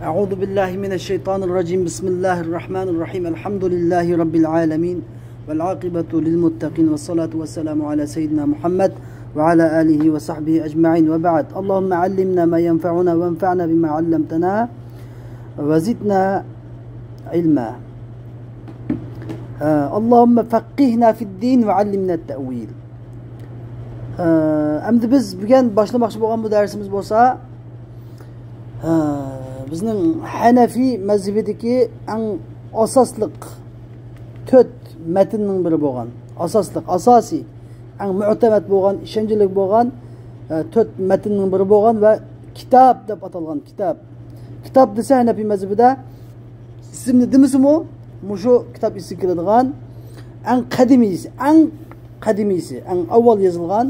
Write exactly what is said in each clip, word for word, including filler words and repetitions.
أعوذ بالله من الشيطان الرجيم. بسم الله الرحمن الرحيم. الحمد لله رب العالمين. والعاقبة للمتقين. والصلاة والسلام على سيدنا محمد وعلى آله وصحبه أجمعين. وبعد. اللهم علمنا ما ينفعنا وانفعنا بما علمتنا وزدنا علما. آه، اللهم فقهنا في الدين وعلمنا التأويل. ئە، ئەمدى بىز بۈگۈن باشلىماقچى بولغان بۇ دەرسىمىز بولسا، ئە، بىزنىڭ ھەنەفىي مەزھىپىدىكى ئەڭ ئاساسلىق تۆت مەتننىڭ بىرى بولغان، ئاساسلىق، ئاساسىي، ئەڭ مۇئتەمەد بولغان، ئىشەنچلىك بولغان، ئە، تۆت مەتننىڭ بىرى بولغان ۋە كىتاب دەپ ئاتالغان كىتاب. كىتاب دېسە ھەنەفىي مەزھىپىدە ئىسىمنى دېمىسىمۇ، مۇشۇ كىتاب ئېسىگە كېلىدىغان ئەڭ قەدىمىيسى، ئەڭ قەدىمىيسى، ئەڭ ئاۋۋال يېزىلغان،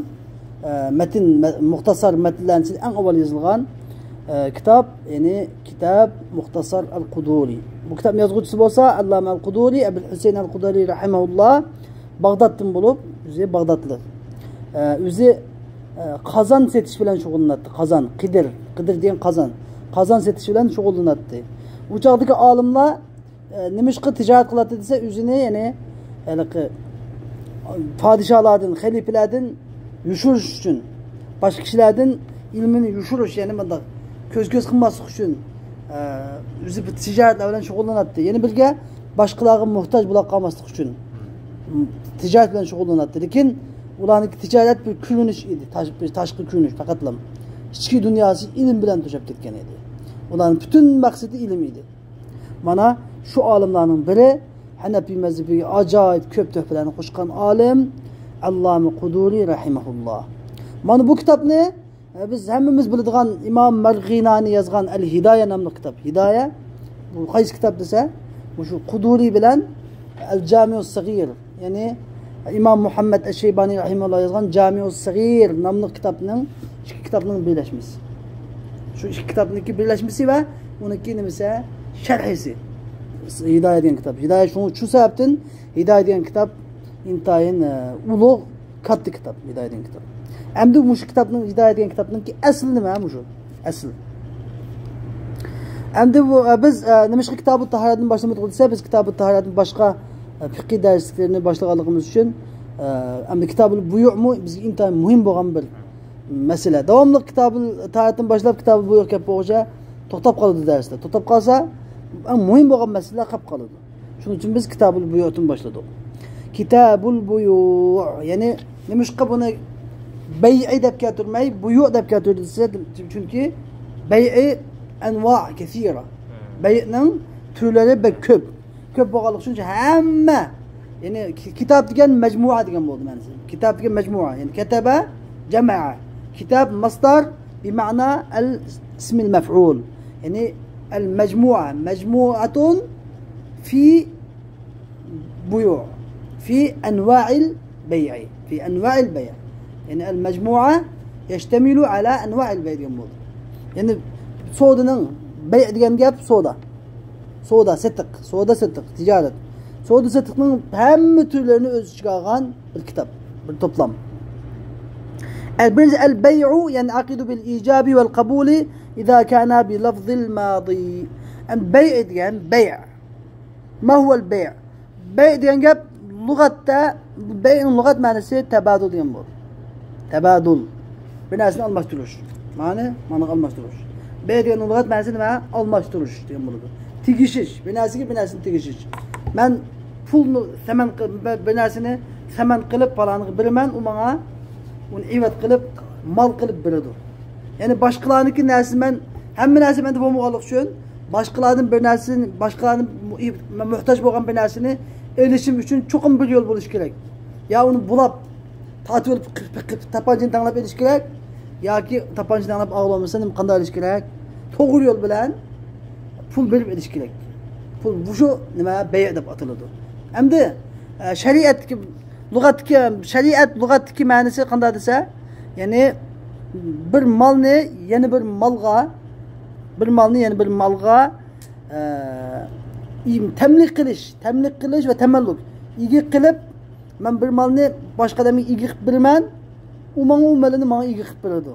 ئە، مەتن، مە-، مۇختەسەر مەتنلەرنىڭ ئىچىدە ئەڭ ئاۋۋال يېزىلغان، ئە، كىتاب، يەنى كىتاب مۇختەسەر ئەل قۇدۇرى. بۇ كىتابنىڭ يازغۇچىسى بولسا ئەللامە ئەل قۇدۇرى، ئەبۇل ھۈسەين ئەل قۇدۇرى رەھىمەھۇللا، باغدادتىن بولۇپ، ئۆزى باغدادلىق. ئە، ئۆزى، ئە، قازان سېتىش بىلەن شۇغۇللىناتتى. قازان، قىدىر، قىدىر دېگەن قازان. قازان سېتىش بىلەن شۇغۇللىناتتى. ئۇ چاغدىكى ئالىملار ئە، نېمىشقا تىجارەت قىلاتتى دېسە، ئۆزىنى، يەنى ھېلىقى پادىشاھلاردىن، خەلىپىلەردىن يوشۇرۇش ئۈچۈن، باشقا كىشىلەردىن ئىلمىنى يوشۇرۇش، يەنى مۇنداق كۆز-كۆز قىلماسلىق ئۈچۈن، ئە، ئۆزى بىر تىجارەتلەر بىلەن شۇغۇللىناتتى. يەنە بىرگە باشقىلارغا موھتاج بولاپ قالماسلىق ئۈچۈن تىجارەت بىلەن شۇغۇللىناتتى. لېكىن ئۇلارنىڭكى تىجارەت بىر كۆرۈنۈش ئىدى، تاش-، بىر تاشقى كۆرۈنۈش پەقەتلا. ئىچكى دۇنياسى ئىلىم بىلەن توشۇپ كەتكەن ئىدى. ئۇلارنىڭ پۈتۈن مەقسىتى ئىلىم ئىدى. مانا شۇ ئالىملارنىڭ بىرى، ھەنەپىي مەزھىپىگە ئاجايىپ كۆپ تۆھپىلەرنى قوشقان ئالىم ئەللامە قۇدۇرى رەھىمەھۇللا. مانا بۇ كىتابنى، ئە، بىز ھەممىمىز بىلىدىغان ئىمام مەرغىنانى يازغان ئەل ھىدايە ناملىق كىتاب. ھىدايە، بۇ قايسى كىتاب دېسە، مۇشۇ قۇدۇرى بىلەن ئەل جامىئۇس سەغىر، يەنى ئىمام مۇھەممەد ئەششەيبانى رەھىمەھۇللا يازغان جامىئۇس سەغىر ناملىق كىتابنىڭ، ئىككى كىتابنىڭ بىرلەشمىسى. شۇ ئىككى كىتابنىڭكى بىرلەشمىسى ۋە ئۇنىڭكى نېمىسى، شەرھىسى. ھىدايە دېگەن كىتاب. ھىدايە شۇ، شۇ سەۋەبتىن ھىدايە دېگەن كىتاب ئىنتايىن، ئە، ئۇلۇغ، كاتتا كىتاب، ھىدايە دېگەن كىتاب. ئەمدى مۇشۇ كىتابنىڭ، ھىدايە دېگەن كىتابنىڭكى ئەسلى نېمە مۇشۇ؟ ئەسلى. ئەمدى بۇ، ئە، بىز، ئە، نېمىشقا كىتابۇت تاھارەتنى باشلىمىدۇق دېسە، بىز كىتابۇت تاھارەتنى باشقا، ئە، پىقىي دەرسلىكلىرىنى باشلىغانلىقىمىز ئۈچۈن، ئە، ئەمدى كىتابۇل بۇيۇمۇ بىزگە ئىنتايىن مۇھىم بولغان بىر مەسىلە. داۋاملىق كىتابۇل تاھارەتتىن باشلاپ كىتابۇل بۇيۇغا كەپ بولغۇچە توختاپ قالىدۇ دەرسلەر. توختاپ قالسا، ئەڭ مۇھىم بولغان مەسىلىلەر قاپ قالىدۇ. شۇنىڭ ئۈچۈن بىز كىتابۇل بۇيۇتىن باشلىدۇق. كىتابۇل بۇيۇ، يەنى نېمىشقا بۇنى بەيئى دەپ كەلتۈرمەي، بۇيۇ دەپ كەلتۈردى دېسە، چۈنكى بەيئى ئەنۋا كەسىرە. بەيئنىڭ تۈرلىرى بەك كۆپ. كۆپ بولغانلىقى ئۈچۈن ھەممە، يەنى كى-، كىتاب دېگەن مەجمۇئە دېگەن بولدى مەنىسى. كىتاب دېگەن مەجمۇئە، يەنى كەتەبە جەمەئە. كىتاب مەسدەر بىمەئنا ئەل ئىسمىل مەفئۇل. يەنى ئەل مەجمۇئە، مەجمۇئەتۇن في بيوع، في أنواع البيع، في أنواع البيع. يەنى ئەل مەجمۇئە يەشتەمىلۇ ئەلا ئەنۋائىل بەي دېگەن بولدى. يەنى سودىنىڭ، بەي دېگەن گەپ سودا. سودا، سېتىق، سودا، سېتىق، تىجارەت. سودا، سېتىقنىڭ ھەممە تۈرلىرىنى ئۆز ئىچىگە ئالغان بىر كىتاب، بىر توپلام. ئەل بىرىنچى، ئەل بەيئۇ يەنئەقىدۇ بىل ئىجابى ۋەل قەبۇلى ئىزا كانا بىل لەفزىل مادى. ئەم بەيئ دېگەن، بەيئ. ما ھۇۋەل بەيئ؟ بەيئ دېگەن گەپ لۇغەتتە، بەيئنىڭ لۇغەت مەنىسى تەبادۇل دېگەن بولىدۇ. تەبادۇل. بىر نەرسىنى ئالماشتۇرۇش. مانا، مانا ئالماشتۇرۇش. بەيئ دېگەننىڭ لۇغەت مەنىسى نېمە؟ ئالماشتۇرۇش دېگەن بولىدۇ. تېگىشىش. بىر نەرسىگە بىر نەرسىنى تېگىشىش. مەن پۇلنى سەمەن قىل-، بىر، بىر نەرسىنى سەمەن قىلىپ پالانىغا بېرىمەن، ئۇ ماڭا ئۇنى ئىۋەت قىلىپ مال قىلىپ بېرىدۇ. يەنى باشقىلارنىڭكى نەرسىسى مەن، ھەممە نەرسە مەندە بولمىغانلىقى ئۈچۈن، باشقىلاردىن بىر نەرسىنى، باشقىلاردىن مۇ-، مەن موھتاج بولغان بىر نەرسىنى ئېلىشىم ئۈچۈن چوقۇم بىر يول بولۇشى كېرەك. يا ئۇنى بۇلاپ، تارتىۋېلىپ، قىپ، قىپ، قىپ، تاپانچىنى تەڭلەپ ئېلىش كېرەك، ياكى تاپانچىنى تەڭلەپ ئالالمىسا، نېمە، قانداق ئېلىش كېرەك؟ توغرا يول بىلەن پۇل بېرىپ ئېلىش كېرەك. پۇل، مۇشۇ نېمە، بەيئ دەپ ئاتىلىدۇ. ئەمدى، ئە، شەرىئەتتىكى، لۇغەتتىكى، شەرىئەت لۇغەتتىكى مەنىسى قانداق دېسە، يەنى بىر مالنى يەنە بىر مالغا، بىر مالنى يەنە بىر مالغا، ئە، ئىم-، تەملىك قىلىش، تەملىك قىلىش ۋە تەمەللۇك، ئىگە قىلىپ، مەن بىر مالنى باشقا ئادەمگە ئىگە قىلىپ بېرىمەن، ئۇ ماڭا ئۇ مالنى ماڭا ئىگە قىلىپ بېرىدۇ.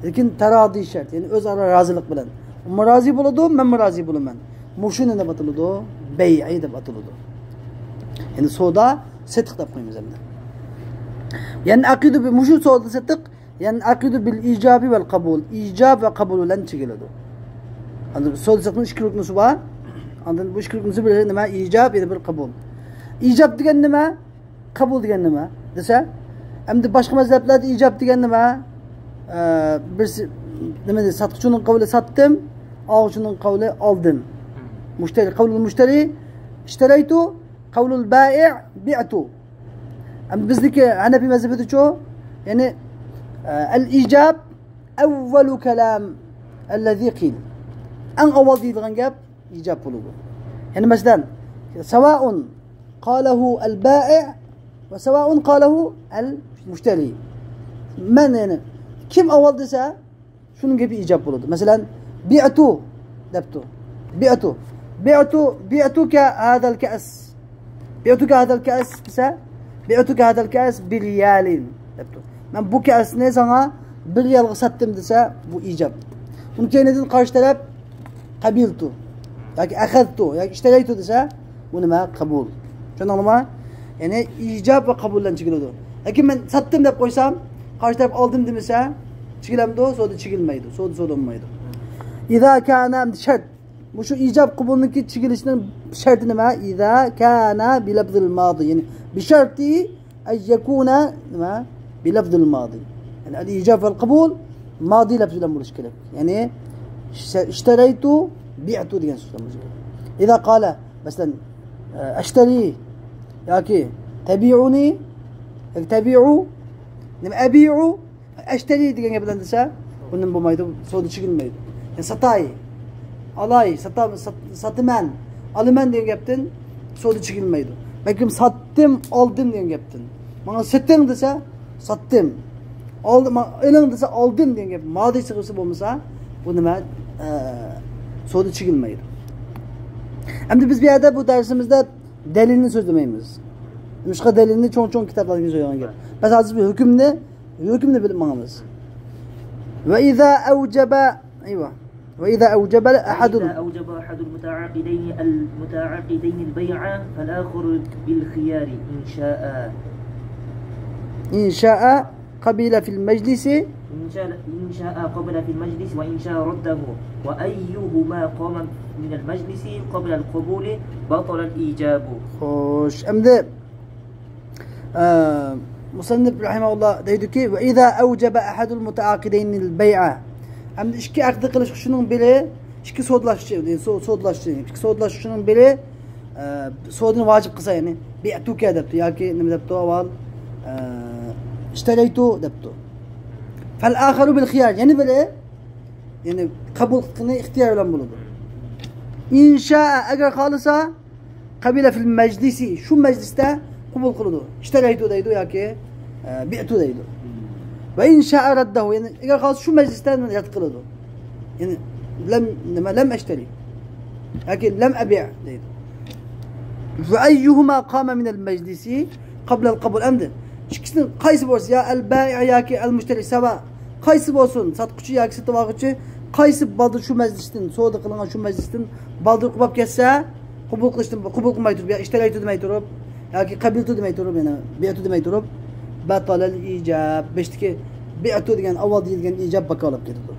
لېكىن تارادىي شەرت، يەنى ئۆزئارا رازىلىق بىلەن. ئۇمۇ رازى بولىدۇ، مەنمۇ رازى بولىمەن. مۇشۇ نېمە دەپ ئاتىلىدۇ؟ بەيئى دەپ ئاتىلىدۇ. يەنى سودا سېتىق دەپ قويىمىز ئەمدى. يەنى ئەقىدۇ بى، مۇشۇ سودا سېتىق، يەنى ئەقىدۇ بىل ئىجابى ۋەل قەبۇل. ئىجاب ۋە قەبۇل بىلەن چېكىلىدۇ. ئاندىن سودا سېتىقنىڭ ئىككى رۇكنىسى بار. ئاندىن بۇ ئىككى رۇكنىسى بىرى نېمە؟ ئىجاب، يەنە بىر قەبۇل. ئىجاب دېگەن نېمە؟ قەبۇل دېگەن نېمە دېسە، ئەمدى باشقا مەزھەپلەردە ئىجاب دېگەن نېمە؟ ئە، بىرسى، نېمە دېدى؟ ساتقۇچىنىڭ قەۋلى ساتتىم، ئالغۇچىنىڭ قەۋلى ئالدىم. مۇشتەرى، قەۋلۇل مۇشتەرى ئىشتەرەيتۇ، قەۋلۇل بائىئ بىئتۇ. ئەمدى بىزنىڭكى ھەنەپىي مەزھىپىدىچۇ؟ يەنى، ئە، ئەل ئىجاب ئەۋۋەلۇ كەلام ئەللەزى قىل. ئەڭ ئاۋۋال دېيىلغان گەپ ئىجاب بولىدۇ. يەنى مەسىلەن، سەۋائۇن قالەھۇ ئەل بائىئ ۋە سەۋائۇن قالەھۇ ئەل مۇشتەرى. مەن، يەنى كىم ئاۋۋال دېسە، شۇنىڭ گېپى ئىجاب بولىدۇ. مەسىلەن، بىئتۇ دەپتۇ. بىئتۇ. بىئتۇ، بىئتۇكە ھازەل كەئس. بىئتۇكە ھازەل كەئس دېسە، بىئتۇكە ھازەل كەئس بىرىيالىن دەپتۇ. مەن بۇ كەئسنى ساڭا بىر رىيالغا ساتتىم دېسە، بۇ ئىجاب. ئۇنىڭ كەينىدىن قارشى تەرەپ قەبىلتۇ ياكى ئەخەزتۇ ياكى ئىشتەرەيتۇ دېسە، بۇ نېمە؟ قەبۇل. چۈشەندىڭلارمۇ؟ يەنى ئىجاب ۋە قەبۇل بىلەن چېكىلىدۇ. لېكىن مەن ساتتىم دەپ قويسام، قارشى تەرەپ ئالدىم دېمىسە، چېكىلەمدۇ؟ سودا چېكىلمەيدۇ. سودا، سودا بولمايدۇ. ئىزا كانە، شەرت. مۇشۇ ئىجاب قوبۇلنىڭكى چېكىلىشىنىڭ شەرتى نېمە؟ ئىزا كانە بىلەفزىل مادى. يەنى بىشەرتى ئەن يەكۇنە نېمە؟ بىلەفزىل مادى. يەنى ئەل ئىجاب ۋەل قەبۇل مادى لەفزى بىلەن بولۇشى كېرەك. يەنى ئىشتەرەيتۇ، بىئتۇ دېگەن سۆز بىلەن بولۇشى كېرەك. ئىزا قالە، مەسىلەن، ئەشتەرى ياكى تەبىئۇنى ياكى تەبىئۇ، نېمە، ئەبىئۇ، ئەشتەرى دېگەن گەپ بىلەن دېسە، بۇندىن بولمايدۇ، سودا چېكىلمەيدۇ. يەنى ساتاي، ئالاي، ساتا-، سات-، ساتىمەن، ئالىمەن دېگەن گەپتىن سودا چېكىلمەيدۇ. بەلكىم ساتتىم، ئالدىم دېگەن گەپتىن. ماڭا سېتىڭ دېسە، ساتتىم. ئالدىم، ئېلىڭ دېسە، ئالدىم دېگەن گەپ. مادى سىغىسى بولمىسا، بۇ نېمە؟ ئە، سودا چېكىلمەيدۇ. ئەمدى بىز بۇ يەردە بۇ دەرسىمىزدە دەلىلنى سۆزلىمەيمىز. نېمىشقا؟ دەلىلنى چوڭ-چوڭ كىتابلاردىن سۆزلىگەن گەپ. بىز ھازىر بىر ھۆكۈمنى، ھۆكۈمنى بىلىپ ماڭىمىز. ۋە ئىزا ئەۋجەبە، ئەيۋا. ۋە ئىزا ئەۋجەبە ئەھەدۇل، إذا أوجب أحد المتعاقدين، المتعاقدين البيع فالآخر بالخيار إن شاء. ئىن شاء قبل في المجلس. إن شاء، إن شاء قبل في المجلس وإن شاء رده، وأيهما قام من المجلس قبل القبول بطل الإيجاب. خوش، ئەمدى، ئە، مۇسەننىپ رەھىمەھۇللا دەيدۇكى، ۋە ئىزا ئەۋجەبە ئەھەدۇل مۇتەئاقىدەينىل بەيئە. ئەمدى ئىككى ئەقدى قىلىشقۇچىنىڭ بىرى، ئىككى سودىلاشقۇچى، سو-، سودىلاشقۇچى، ئىككى سودىلاشقۇچىنىڭ بىرى ئە، سودىنى ۋاجىپ قىلسا، يەنى، بىئتۇكە دەپتۇ ياكى نېمە دەپتۇ ئاۋۋال، ئە، ئىشتەرەيتۇ دەپتۇ. فەل ئاخەرۇ بىل خىيار، يەنە بىرى، يەنى قەبۇل قىلغىنى ئىختىيار بىلەن بولىدۇ. ئىن شاء، ئەگەر خالىسا، قەبىلە فىل مەجلىسى، شۇ مەجلىستە قوبۇل قىلىدۇ. ئىشتەرەيتۇ دەيدۇ ياكى، ئە، بىئتۇ دەيدۇ. ۋە ئىن شاء رەددەھۇ، يەنى ئەگەر خالىسا شۇ مەجلىستە رەت قىلىدۇ. يەنى لەم، نېمە، لەم ئەشتەرى ياكى لەم ئەبىئ دەيدۇ. ۋە ئەييۇھۇما قامە مىنەل مەجلىسى قەبلەل قەبۇل. ئەمدى ئىككىسىنىڭ قايسى بولسا، يا ئەل بائىئ ياكى ئەل مۇشتەرى سەۋا، قايسى بولسۇن، ساتقۇچى ياكى سېتىۋالغۇچى، قايسى بالدۇر شۇ مەجلىستىن، سودا قىلىنغان شۇ مەجلىستىن بالدۇر قوپاپ كەتسە، قوبۇل قىلىشتىن، قوبۇل قىلماي تۇرۇپ، يا ئىشتەرەيتۇ دېمەي تۇرۇپ، ياكى قەبىلتۇ دېمەي تۇرۇپ، يەنە بىئتۇ دېمەي تۇرۇپ، بەتالەل ئىجاب. بېشىدىكى بىئتۇ دېگەن ئاۋۋال دېيىلگەن ئىجاب بىكارلاپ كېتىدۇ.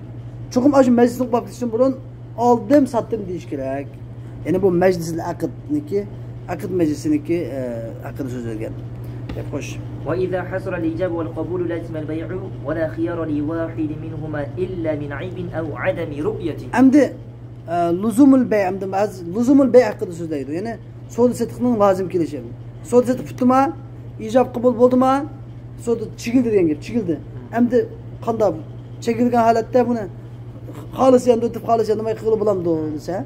چوقۇم ئاشۇ مەجلىسنى قوپاپ كېتىشتىن بۇرۇن ئالدىم، ساتتىم دېيىش كېرەك. يەنى بۇ مەجلىسىل ئەقىدنىكى، ئەقىد مەجلىسىنىكى، ئە، ھەققىدە سۆزلەنگەن گەپ. خوش. وإذا حصل الإيجاب والقبول لزم البيع ولا خيار لواحد منهما إلا من عيب أو عدم رؤية. ئەمدى، ئە، لۇزۇمۇل بەي، ئەمدى ھازىر لۇزۇمۇل بەي ھەققىدە سۆزلەيدۇ. يەنى سودا سېتىقنىڭ لازىم كېلىشى. سودا سېتىق پۈتتىما؟ ئىجاب قوبۇل بولدىما؟ سودا چېكىلدى دېگەن گەپ، چېكىلدى. ئەمدى قانداق؟ چېكىلگەن ھالەتتە بۇنى خالىسا ياندۇرۇپ، خالىسا ياندۇرماي قىلغىلى بولامدۇ دېسە،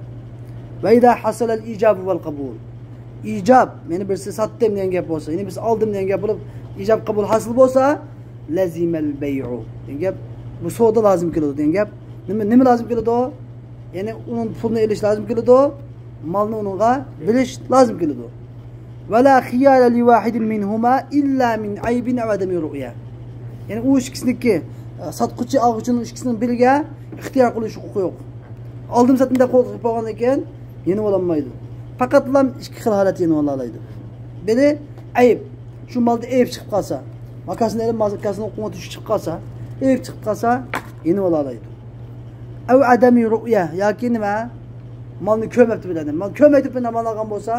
ۋە ئىزا ھاسەلەل ئىجابۇ ۋەل قەبۇل. ئىجاب، يەنى بىرسى ساتتىم دېگەن گەپ بولسا، يەنى بىرسى ئالدىم دېگەن گەپ بولۇپ، ئىجاب قەبۇل ھاسىل بولسا، لەزىمەل بەيئۇ دېگەن گەپ، بۇ سودا لازىم كېلىدۇ دېگەن گەپ. نېمە، نېمە لازىم كېلىدۇ؟ يەنى ئۇنىڭ پۇلىنى ئېلىش لازىم كېلىدۇ، مالنى ئۇنىڭغا بېرىش لازىم كېلىدۇ. ۋەلا خىيارە لىۋاھىدىن مىنھۇما ئىللا مىن ئەيبىن ئەۋ ئەدەمى رۇئيا. يەنى ئۇ ئىككىسىنىڭكى، ساتقۇچى، ئالغۇچىنىڭ ئىككىسىنىڭ بىرىگە ئىختىيار قىلىش ھوقۇقى يوق. ئالدىم ساتتىم دەپ قويۇپ بولغاندىن كېيىن يېنىۋالالمايدۇ. پەقەتلا ئىككى خىل ھالەتتە يېنىۋالالايدۇ. بىرى ئەيىب، شۇ مالدا ئەيىب چىقىپ قالسا، ماكاسىنى ئېلىپ ماكاسىنىڭ قۇڭىتى چۈشۈپ قالسا، ئەيىب چىقىپ قالسا يېنىۋالالايدۇ. ئەۋ ئادەمى رۇئيە، ياكى نېمە؟ مالنى كۆرمەپتۇ بىر ئادەم. مال كۆرمەي تۇرۇپ بىر مال ئالغان بولسا،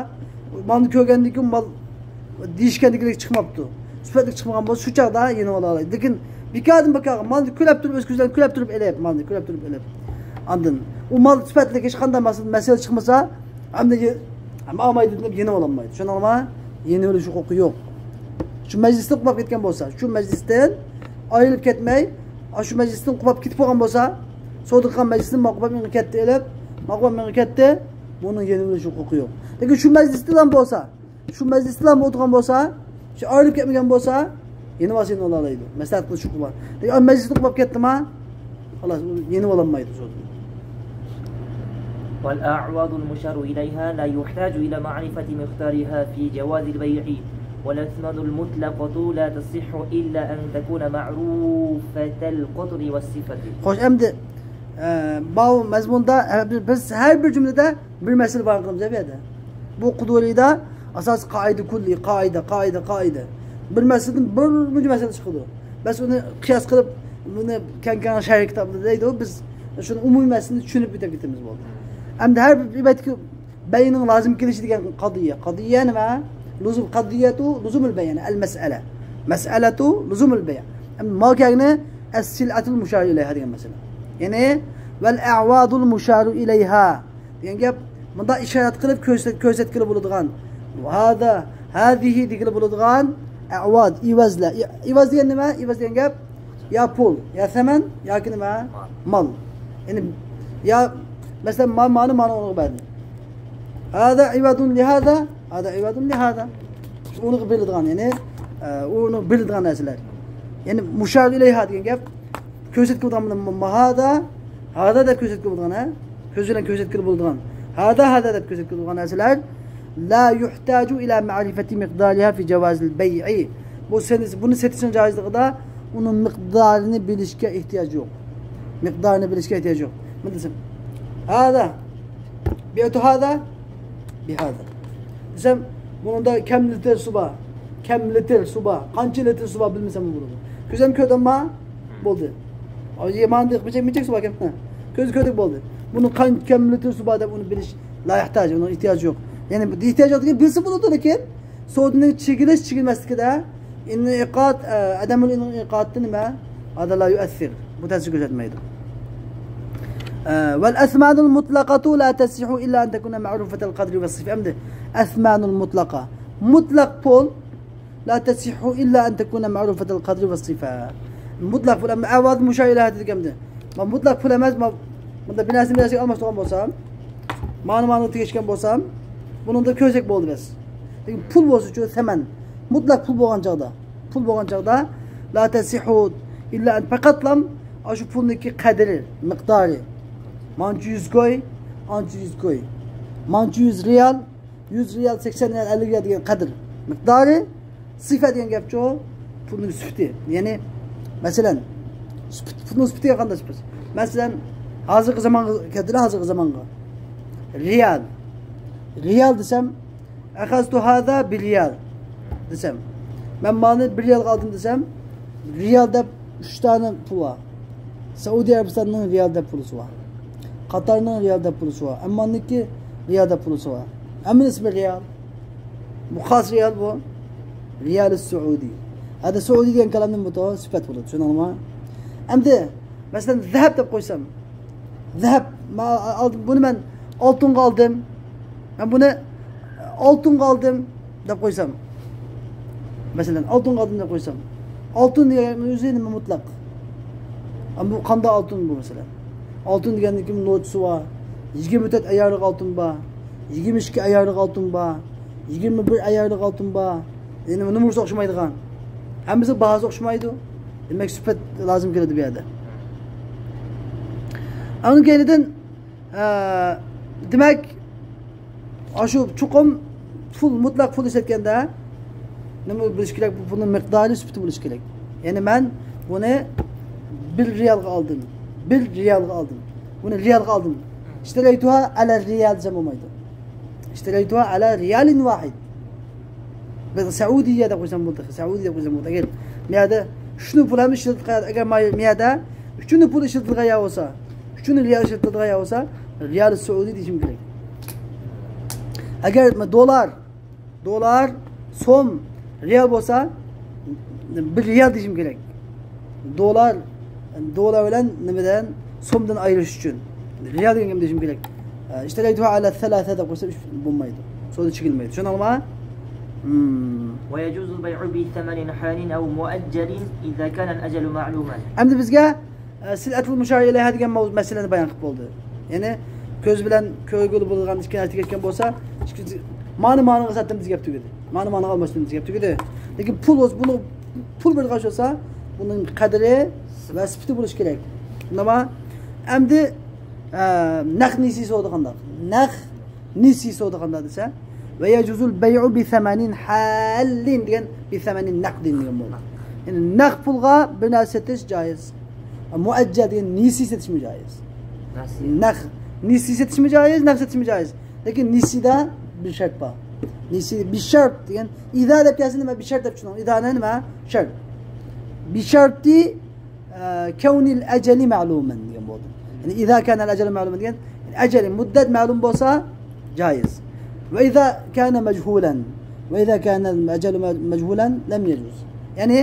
مالنى كۆرگەندىن كېيىن مال دېيىشكەندىكىدەك چىقماپتۇ. سۈپەتلىك چىقمىغان بولسا، شۇ چاغدا يېنىۋالالايدۇ. لېكىن بىكاردىن بىكارغا مالنى كۆرۈپ تۇرۇپ، ئۆز كۆزى بىلەن كۆرۈپ تۇرۇپ ئېلىپ، مالنى كۆرۈپ تۇرۇپ ئېلىپ، ئاندىن ئۇ مال سۈپەتلىك، ھېچقانداق مەسىلە، مەسىلە چىقمىسا، ئەمدى يە-، ئەمما ئالمايدۇ دەپ يېنىۋالالمايدۇ. چۈشەندىڭلارمۇ؟ يېنىۋېلىش ھوقۇقى يوق. شۇ مەجلىستىن قوپاپ كەتكەن بولسا، شۇ مەجلىستىن ئايرىلىپ كەتمەي، ئاشۇ مەجلىستىن قوپاپ كېتىپ قالغان بولسا، سودا قىلغان مەجلىستىن ماقۇپاپ مېڭىپ كەتتى ئېلىپ، ماقۇپاپ مېڭىپ كەتتى، بۇنىڭ يېنىۋېلىش ھوقۇقى يوق. لېكىن شۇ مەجلىستىلا بولسا، شۇ مەجلىستىلا ئولتۇرغان بولسا، شۇ ئايرىلىپ كەتمىگەن بولسا، يېنىۋالسا يېنىۋالالايدۇ. مەسلىھەت قىلىش ھوقۇقى بار. لېكىن مەجلىستىن قوپاپ كەتتىما، خالاس، ئۇ يېنىۋالالمايدۇ سودا. والأعواض المشار إليها لا يحتاج إلى معرفة مقدارها في جواز البيع، والأثمان المطلقة لا تصح إلا أن تكون معروفة القدر والصفة. خوش، ئەمدى، ئە، باۋ مەزمۇندا، ئە، بىز ھەر بىر جۈملىدە بىر مەسىلە بايان قىلىمىز بۇ يەردە. بۇ قۇدۇرىدا ئاساسىي قائىدە، كۈللىي قائىدە، قائىدە، قائىدە. بىر مەسىلىدىن بىر مۇنچە مەسىلە چىقىدۇ. بەس ئۇنى قىياس قىلىپ، بۇنى كەڭ-كەڭ شەرھ كىتابىدا دەيدۇ، بىز شۇنى ئومۇمىي مەسىلىنى چۈشىنىپ ئۆتۈپ كېتىمىز بولدى. ئەمدى ھەر بىر ئىبادەتتىكى بەينىڭ لازىم كېلىشى دېگەن قەزىيە. قەزىيە نېمە؟ لۇزۇم، قەزىيەتۇ لۇزۇمۇل بەي، يەنى ئەل مەسئەلە. مەسئەلەتۇ لۇزۇمۇل بەي. ئەمدى ماۋۇ كەلگىنى ئەس-سىلئەتۇل مۇشارۇ ئىلەيھا دېگەن مەسىلە. يەنى ۋەل ئەۋادۇل مۇشارۇ ئىلەيھا دېگەن گەپ، مۇنداق ئىشارەت قىلىپ كۆرسەت-، كۆرسەتكىلى بولىدىغان. ھازا، ھازىھى دېگىلى بولىدىغان ئەۋاد، ئىۋەزلەر. ئىۋەز دېگەن نېمە؟ ئىۋەز دېگەن گەپ يا پۇل، يا سەمەن، ياكى نېمە؟ مال. يەنى يا، مەسىلەن، ما-، مانى، مانى ئۇنىڭغا بەردى. ھازا ئىۋەدۇن لىھازا، ھازا ئىۋەدۇن لىھازا. ئۇنىڭغا بېرىلىدىغان، يەنى، ئە، ئۇنىڭغا بېرىلىدىغان نەرسىلەر. يەنى مۇشار ئىلەيھا دېگەن گەپ، كۆرسەتكىلى بولىدىغان بۇنى ما-، ھازا، ھازا دەپ كۆرسەتكىلى بولىدىغان، ھە؟ كۆز بىلەن كۆرسەتكىلى بولىدىغان. ھازا، ھازا دەپ كۆرسەتكىلى بولىدىغان نەرسىلەر. لا يحتاج إلى معرفة مقدارها في جواز البيع. بۇ سېتىش، بۇنى سېتىشنىڭ جائىزلىقىدا ئۇنىڭ مىقدارىنى بىلىشكە ئېھتىياج يوق. مىقدارىنى بىلىشكە ئېھتىياج يوق. مۇنداق دېسەم، ھازا، بىئتۇ ھازا، بىھازا. دېسەم، بۇنىڭدا كەم لىتىر سۇ بار، كەم لىتىر سۇ بار، قانچە لىتىر سۇ بار بىلمىسەم بولىدۇ. كۆزۈم كۆردۈمما، بولدى. ئاي، مانا مىچەك، مىچەك سۇ باركەن. ھە. كۆز كۆردۇق بولدى. بۇنىڭ قان-، كەم لىتىر سۇ بار دەپ ئۇنى بىلىش لا يحتاج، ئۇنىڭ ئېھتىياجى يوق. يەنى بۇ ئېھتىياج يوق دېگەن بىلسە بولىدۇ، لېكىن سودىنى چېكىلىش، چېكىلمەسلىكىدە ئىنئىقاد، ئە، ئادەمنىڭ ئىنئىقادى نېمە؟ ھازا لا يؤثر. بۇ تەسىر كۆرسەتمەيدۇ. ئە، ۋەل ئەسمانۇل مۇتلەقەتۇ لا تەسىھۇ ئىللا ئەن تەكۇنە مەئرۇفەتەل قەدرى ۋەس سىفە. ئەمدى ئەسمانۇل مۇتلەقە. مۇتلەق پۇل لا تەسىھۇ ئىللا ئەن تەكۇنە مەئرۇفەتەل قەدرى ۋەس سىفە. مۇتلەق پۇل ئەمدى ئەۋاد مۇشاھىلە دېگەندە. ما مۇتلەق پۇل ئەمەس، ما، بۇندا بىر نەرسىنى بىر نەرسىگە ئالماشتۇرغان بولسام، مانى مانىغا تېگىشكەن بولسام، بۇنىڭدا كۆرسەك بولدى بەس. لېكىن پۇل بولسىچۇ، سەمەن. مۇتلەق پۇل بولغان چاغدا، پۇل بولغان چاغدا، لا تەسىھۇ ئىللا ئەن، پەقەتلام ئاشۇ پۇلنىڭكى قەدرى، مىقدارى. مانچە يۈز كوي، ئانچە يۈز كوي. مانچە يۈز رىيال، يۈز رىيال، سەكسەن رىيال، ئەللىك رىيال دېگەن قەدىر، مىقدارى. سىفە دېگەن گەپچۇ، پۇلنىڭ سۈپىتى. يەنى، مەسىلەن، سۈپىت، پۇلنىڭ سۈپىتىگە قانداق سۈپىت؟ مەسىلەن، ھازىرقى زامانغا كەلتۈرە، ھازىرقى زامانغا. رىيال. رىيال دېسەم، ئەخەزتۇ ھازا بىرىيال دېسەم، مەن مانى بىر رىيالغا ئالدىم دېسەم، رىيال دەپ ئۈچ دانە پۇل بار. سەئۇدى ئەرەبىستاننىڭ رىيال دەپ پۇلى بار. قاتارنىڭ رىيال دەپ پۇلى بار. ئەمماننىڭكى رىيال دەپ پۇلى بار. ئەمما ئىسمى رىيال. بۇ خاس رىيال بۇ. رىيال سەئۇدى. ھەدە سەئۇدى دېگەن كالامدىن بۇ توغرا سۈپەت بولىدۇ. چۈشەندىڭلارمۇ؟ ئەمدى، مەسىلەن، زەھەب دەپ قويسام، زەھەب، ما-، ئالدىم، بۇنى مەن ئالتۇنغا ئالدىم. مەن بۇنى ئالتۇنغا ئالدىم دەپ قويسام. مەسىلەن، ئالتۇنغا ئالدىم دەپ قويسام. ئالتۇن دېگەن ئۆزى نېمە؟ مۇتلەق. ئەمما بۇ قانداق ئالتۇن بۇ، مەسىلەن؟ ئالتۇن دېگەندىن كېيىن نوچىسى بار. يىگىرمە تۆت ئەيارلىق ئالتۇن بار. يىگىرمە ئىككى ئەيارلىق ئالتۇن بار. يىگىرمە بىر ئەيارلىق ئالتۇن بار. يەنى نومۇرسى ئوخشىمايدىغان. ھەممىسى باھاسى ئوخشىمايدۇ. دېمەك، سۈپەت لازىم كېلىدۇ بۇ يەردە. ئۇنىڭ كەينىدىن، ئە، دېمەك، ئاشۇ چوقۇم پۇل، مۇتلەق پۇل ئىشلەتكەندە نېمە بولۇشى كېرەك؟ بۇ پۇلنىڭ مىقدارى، سۈپىتى بولۇشى كېرەك. يەنى مەن بۇنى بىر رىيالغا ئالدىم. بىر رىيالغا ئالدىم. بۇنى رىيالغا ئالدىم. اشتريتها على الريال دېسەم بولمايدۇ. اشتريتها على ريال واحد. بىز سعودية دەپ قويسام بولدى. سعودية دەپ قويسام بولدى. ئەگەر مۇ يەردە ئۈچنى پۇل ھەم ئىشلىتىدىغان، ئەگەر مۇ يەردە ئۈچنى پۇل ئىشلىتىدىغان يەر بولسا، ئۈچنى رىيال ئىشلىتىدىغان يەر بولسا، رىيال سعودي دېيىشىم كېرەك. ئەگەر دولار، دولار، سوم، رىيال بولسا، بىر رىيال دېيىشىم كېرەك. دولار، دولار بىلەن نېمىدىن، سومدىن ئايرىش ئۈچۈن رىيال دېگەن گەپنى دېيىشىم كېرەك. ئە، اشتريتها على ثلاثة دەپ قويسا ئۈچ بولمايدۇ. سودا چېكىلمەيدۇ. چۈشەندىڭلارمۇ؟ مم. ويجوز البيع بثمن حال أو مؤجل إذا كان الأجل معلوما. ئەمدى بىزگە، ئە، سىلئەتۇل مۇشار ئىلەيھا دېگەن مەۋ-، مەسىلىنى بايان قىلىپ بولدى. يەنى كۆز بىلەن كۆرگىلى بولىدىغان ئىككى نەرسە كەتكەن بولسا، ئىككى، مانى مانىغا ساتتىم دېسە گەپ تۈگىدى. مانى مانىغا ئالماشتىم دېسە گەپ تۈگىدى. لېكىن پۇل بولسا، بۇنى پۇل بېرىدىغان بولسا، بۇنىڭ قەدرى ۋە سۈپىتى بولۇشى كېرەك. شۇنداقمۇ؟ ئەمدى، ئە، نەق نېسى سودا قانداق؟ نەق نېسى سودا قانداق دېسە، ويجوز البيع بثمن حال دېگەن، بثمن نقد دېگەن بولدى. يەنى نەق پۇلغا بىر نەرسە سېتىش جايىز. مۇئەججەل دېگەن نېسى سېتىشمۇ جايىز. نەق نېسى سېتىشمۇ جايىز، نەق سېتىشمۇ جايىز. لېكىن نېسىدە بىر شەرت بار. نېسى بىر شەرت دېگەن، ئىزا دەپ كەلسە نېمە؟ بىر شەرت دەپ چۈشىنىڭ. ئىزا نېمە؟ شەرت. بىر شەرتى، ئە، كونىل ئەجەلى مەلۇمەن دېگەن بولدى. يەنى ئىزا كانەل ئەجەلى مەلۇمەن دېگەن، يەنى ئەجەلى، مۇددەت مەلۇم بولسا جايىز. ۋە ئىزا كانە مەجھۇلەن، ۋە ئىزا كانەل ئەجەلۇ مەجھۇلەن لەم يەجۇز. يەنى،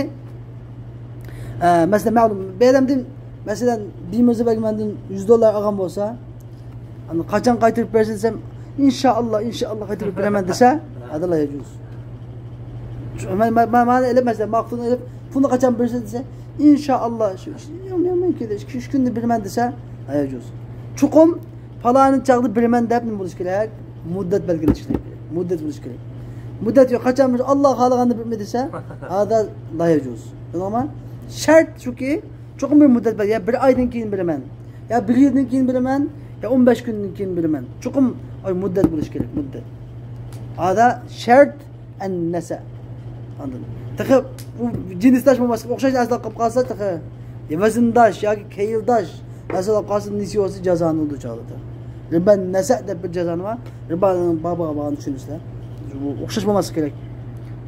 ئە، مەسىلەن، مەلۇم، بىر ئادەمدىن، مەسىلەن، بىمۇزى بەگ مەندىن يۈز دوللار ئالغان بولسا، ئاندىن قاچان قايتۇرۇپ بېرىسەن دېسەم، ئىنشائاللا، ئىنشائاللا قايتۇرۇپ بېرىمەن دېسە، ھازا لا يەجۇز. شۇ، مەن، مەن، مەن، مەن ئېلىپ، مەسىلەن، ماقۇلنى ئېلىپ، پۇلنى قاچان بېرىسەن دېسە، ئىنشائاللا، شۇ، شۇ، يوق، يوق، مەن كېلىدۇ، ئىككى، ئۈچ كۈندە بېرىمەن دېسە، لا يەجۇز. چوقۇم پالانى چاغدا بېرىمەن دەپ نېمە بولۇشى كېرەك؟ مۇددەت بەلگىلىشى كېرەك. مۇددەت بولۇشى كېرەك. مۇددەت يوق، قاچان بېرىسەن، ئاللا خالىغاندا بېرىمەن دېسە، ھازا لا يەجۇز. شۇنداقمۇ؟ شەرت شۇكى، چوقۇم بىر مۇددەت بەر، يا بىر ئايدىن كېيىن بېرىمەن، يا بىر يىلدىن كېيىن بېرىمەن، يا ئون بەش كۈندىن كېيىن بېرىمەن. چوقۇم ئاي مۇددەت بولۇشى كېرەك، مۇددەت. ھازا شەرت ئەن نەسە. ئاندىن تېخى بۇ جىنسداش بولماسلىق، ئوخشاش نەرسىلەر قىلىپ قالسا تېخى، يا ۋەزىنداش ياكى كەيلداش نەرسىلەر قىلىپ قالسا، نېسى بولسا جازانى دۇچارىدۇر. رىبا نەسە دەپ بىر جازانى بار. رىبانىڭ بابىغا بارغاندا چۈشىنىسىلەر. بۇ ئوخشاش بولماسلىقى كېرەك.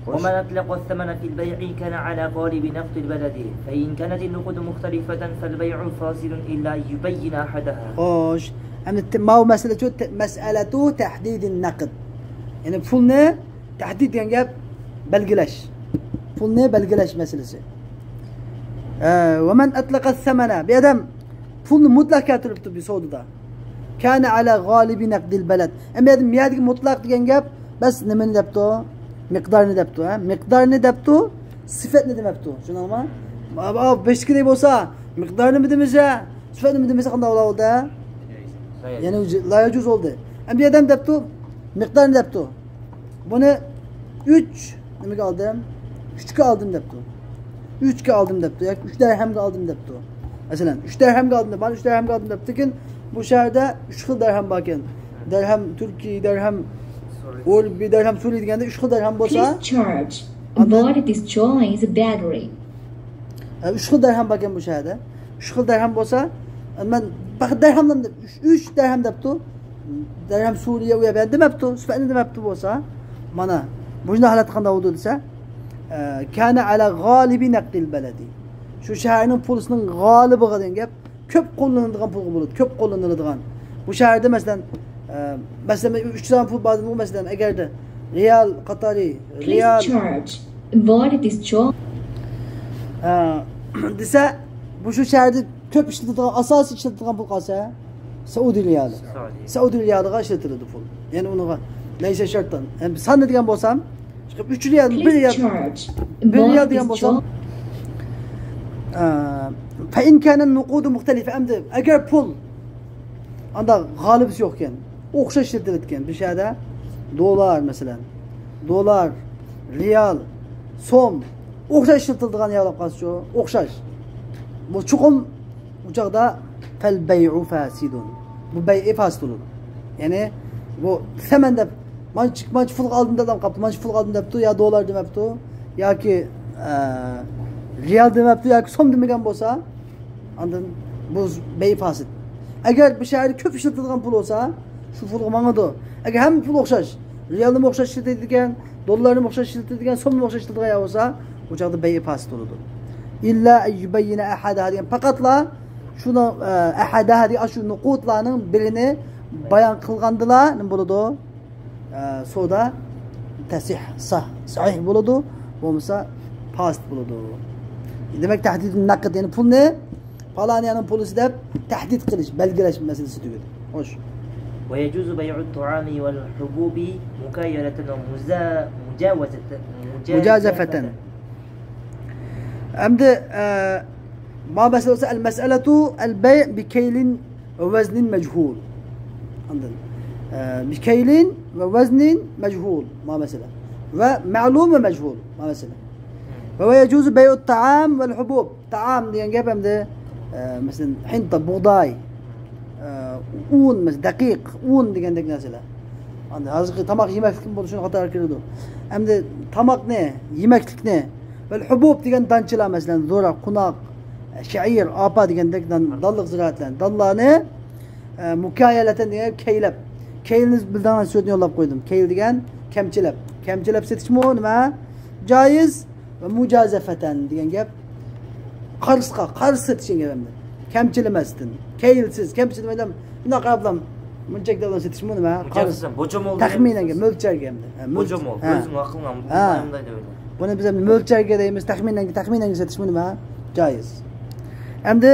خوش. ومن أطلق الثمن في البيع كان على غالب نقد البلد، فإن كانت النقود مختلفة فالبيع فاسد إلا أن يبين أحدها. خوش. ئەمدى ت-، ماۋۇ مەسىلە شۇ، ت-، مەسئەلەتۇ تەھدىدىن نەقد. يەنى پۇلنى تەھدىد دېگەن گەپ بەلگىلەش. پۇلنى بەلگىلەش مەسىلىسى. ئە، ومن أطلق الثمن. بىر ئادەم پۇلنى مۇتلەق كەلتۈرۈپتۇ بىر سودىدا. كان على غالب نقد البلد. ئەمدى بۇ يەردىكى مۇتلەق دېگەن گەپ، بەس نېمىنى دەپتۇ؟ مىقدارنى دەپتۇ، ھە؟ مىقدارنى دەپتۇ، سۈپەتنى دېمەپتۇ. چۈشەندىڭلارمۇ؟ ئا، بېشىدىكىدەك بولسا، مىقدارنىمۇ دېمىسە، سۈپەتنىمۇ دېمىسە قانداق بولدى؟ يەنى لا يەجۇز بولدى. ئەمدى بۇ ئادەم دەپتۇ، مىقدارنى دەپتۇ. بۇنى ئۈچ نېمىگە ئالدىم؟ ئۈچكە ئالدىم دەپتۇ. ئۈچكە ئالدىم دەپتۇ ياكى ئۈچ دەرھەمگە ئالدىم دەپتۇ. مەسىلەن، ئۈچ دەرھەمگە ئالدىم دەپ، مانا ئۈچ دەرھەمگە ئالدىم دەپتۇ. لېكىن بۇ شەھەردە ئۈچ خىل دەرھەم باركەن. دەرھەم تۈركىي، دەرھەم ئۇربىي، دەرھەم سۈرىي دېگەندە ئۈچ خىل دەرھەم بولسا، Please charge. ئاندىن Body destroys battery. ھە، ئۈچ خىل دەرھەم باركەن بۇ شەھەردە. ئۈچ خىل دەرھەم بولسا، مەن پەقەت دەرھەملەرنى دەپ، ئۈچ، ئۈچ دەرھەم دەپتۇ. دەرھەم سۈرىيە ئۇ يەر بۇ يەر دېمەپتۇ، سۈپەتنى دېمەپتۇ بولسا، مانا، بۇنداق ھالەتتە قانداق بولىدۇ دېسە، ئە، كان على غالب نقد البلد. شۇ شەھەرنىڭ پۇلىسىنىڭ غالىبىغا دېگەن گەپ، كۆپ قوللىنىلىدىغان پۇلغا بولىدۇ، كۆپ قوللىنىلىدىغان. بۇ شەھەردە، مەسىلەن، ئە، مەسىلەن، ئۈچ سان پۇل باردىمۇ، مەسىلەن، ئەگەردە رىيال قاتارى، Please رىيال charge. Body destroy. ئە، دېسە، بۇ شۇ شەھەردە كۆپ ئىشلىتىدىغان، ئاساسىي ئىشلىتىدىغان پۇل قالسا، سەئۇدى رىيالى. سەئۇدى. سەئۇدى رىيالىغا ئىشلىتىلىدۇ پۇل. يەنى ئۇنىڭغا لەيسە شەرتەن. يەنى ساننى دېگەن بولسام، چىقىپ ئۈچ رىيال، بىر رىيال، بىر رىيال دېگەن بولسام، ئە، فەئىن كانەن نۇقۇدۇ مۇختەلىفە. ئەمدى ئەگەر پۇل ئاندا غالىبىسى يوقكەن، ئوخشاش ئىشلىتىلىدىكەن. بىر شەھەردە دولار، مەسىلەن، دولار، رىيال، سوم، ئوخشاش ئىشلىتىلىدىغان يەرلەر قالسىچۇ، ئوخشاش. بۇ چوقۇم ئۇ چاغدا فەل بەيئۇ فاسىدۇن. بۇ بەيئى فاسىد بولىدۇ. يەنى بۇ سەمەن دەپ، مانچە، مانچە پۇلغا ئالدىم دەپ قاپتۇ، مانچە پۇلغا ئالدىم دەپتۇ، يا دولار دېمەپتۇ، ياكى، ئە، رىيال دېمەپتۇ، ياكى سوم دېمىگەن بولسا، ئاندىن بۇ بەيئى فاسىد. ئەگەر بۇ شەھەردە كۆپ ئىشلىتىدىغان پۇل بولسا، شۇ پۇلغا ماڭىدۇ. ئەگەر ھەممە پۇل ئوخشاش، رىيالنىمۇ ئوخشاش ئىشلىتىدىكەن، دوللارنىمۇ ئوخشاش ئىشلىتىدىكەن، سومنىمۇ ئوخشاش ئىشلىتىدىغان يەر بولسا، ئۇ چاغدا بەيئى پاسىت بولىدۇ. ئىللا ئەن يۇبەييىنە ئەھەدەھا دېگەن، پەقەتلا شۇنىڭ، ئە، ئەھەدەھا دېگەن ئاشۇ نۇقۇتلارنىڭ بىرىنى بايان قىلغاندىلا نېمە بولىدۇ؟ ئە، سودا تەسىھ، ساھ، سەھىھ بولىدۇ، بولمىسا پاسىت بولىدۇ. دېمەك، تەھدىدۇن نەقد، يەنى پۇلنى پالانىيەنىڭ پۇلىسى دەپ تەھدىت قىلىش، بەلگىلەش مەسىلىسى تۈگىدى. خوش. ويجوز بيع الطعام والحبوب مكايلة ومزا-، مجاوزة، مجازفة. ئەمدى، ئە، ما مەسىلە بولسا، المسألة البيع بكيل ووزن مجهول. ئاندىن، ئە، بكيل ووزن مجهول، ما مەسىلە. ومعلوم ومجهول، ما مەسىلە. ويجوز بيع الطعام والحبوب. تائام دېگەن گەپ ئەمدى، ئە، مەسىلەن، ھىنتا، بۇغداي، ئە، ئۇن، مەسىلەن، دەقىق، ئۇن دېگەندەك نەرسىلەر. ئاندىن ھازىرقى تاماق يېمەكلىكمۇ بولىدۇ، شۇنىڭ قاتارىغا كىرىدۇ. ئەمدى تاماقنى، يېمەكلىكنى، ۋەل ھۇبۇب دېگەن دانچىلار، مەسىلەن، زوراق، قوناق، شەئىر، ئاپا دېگەندەك دان-، دانلىق زىرائەتلەر، دانلارنى، ئە، مۇكايەلەتەن دېگەن كەيلەپ. كەيلنى بىلىدىغان سۆزنى يوللاپ قويدۇم. كەيل دېگەن كەمچىلەپ. كەمچىلەپ سېتىشمۇ نېمە؟ جايىز. ۋە مۇجازەفەتەن دېگەن گەپ قارىسقا، قارىسى سېتىش دېگەن گەپ ئەمدى. كەمچىلىمەستىن، كەيلسىز، كەمچىلىمەيدىغان، بۇنداق قاراپ، مۇنچە دەپ سېتىشمۇ نېمە؟ قارىسى. تەخمىنەنگە، مۆلچەرگە ئەمدى. ھە، مۆلچەر. ھە. بۇنى بىز ئەمدى مۆلچەرگە دەيمىز، تەخمىنەنگە، تەخمىنەنگە سېتىشمۇ نېمە؟ جايىز. ئەمدى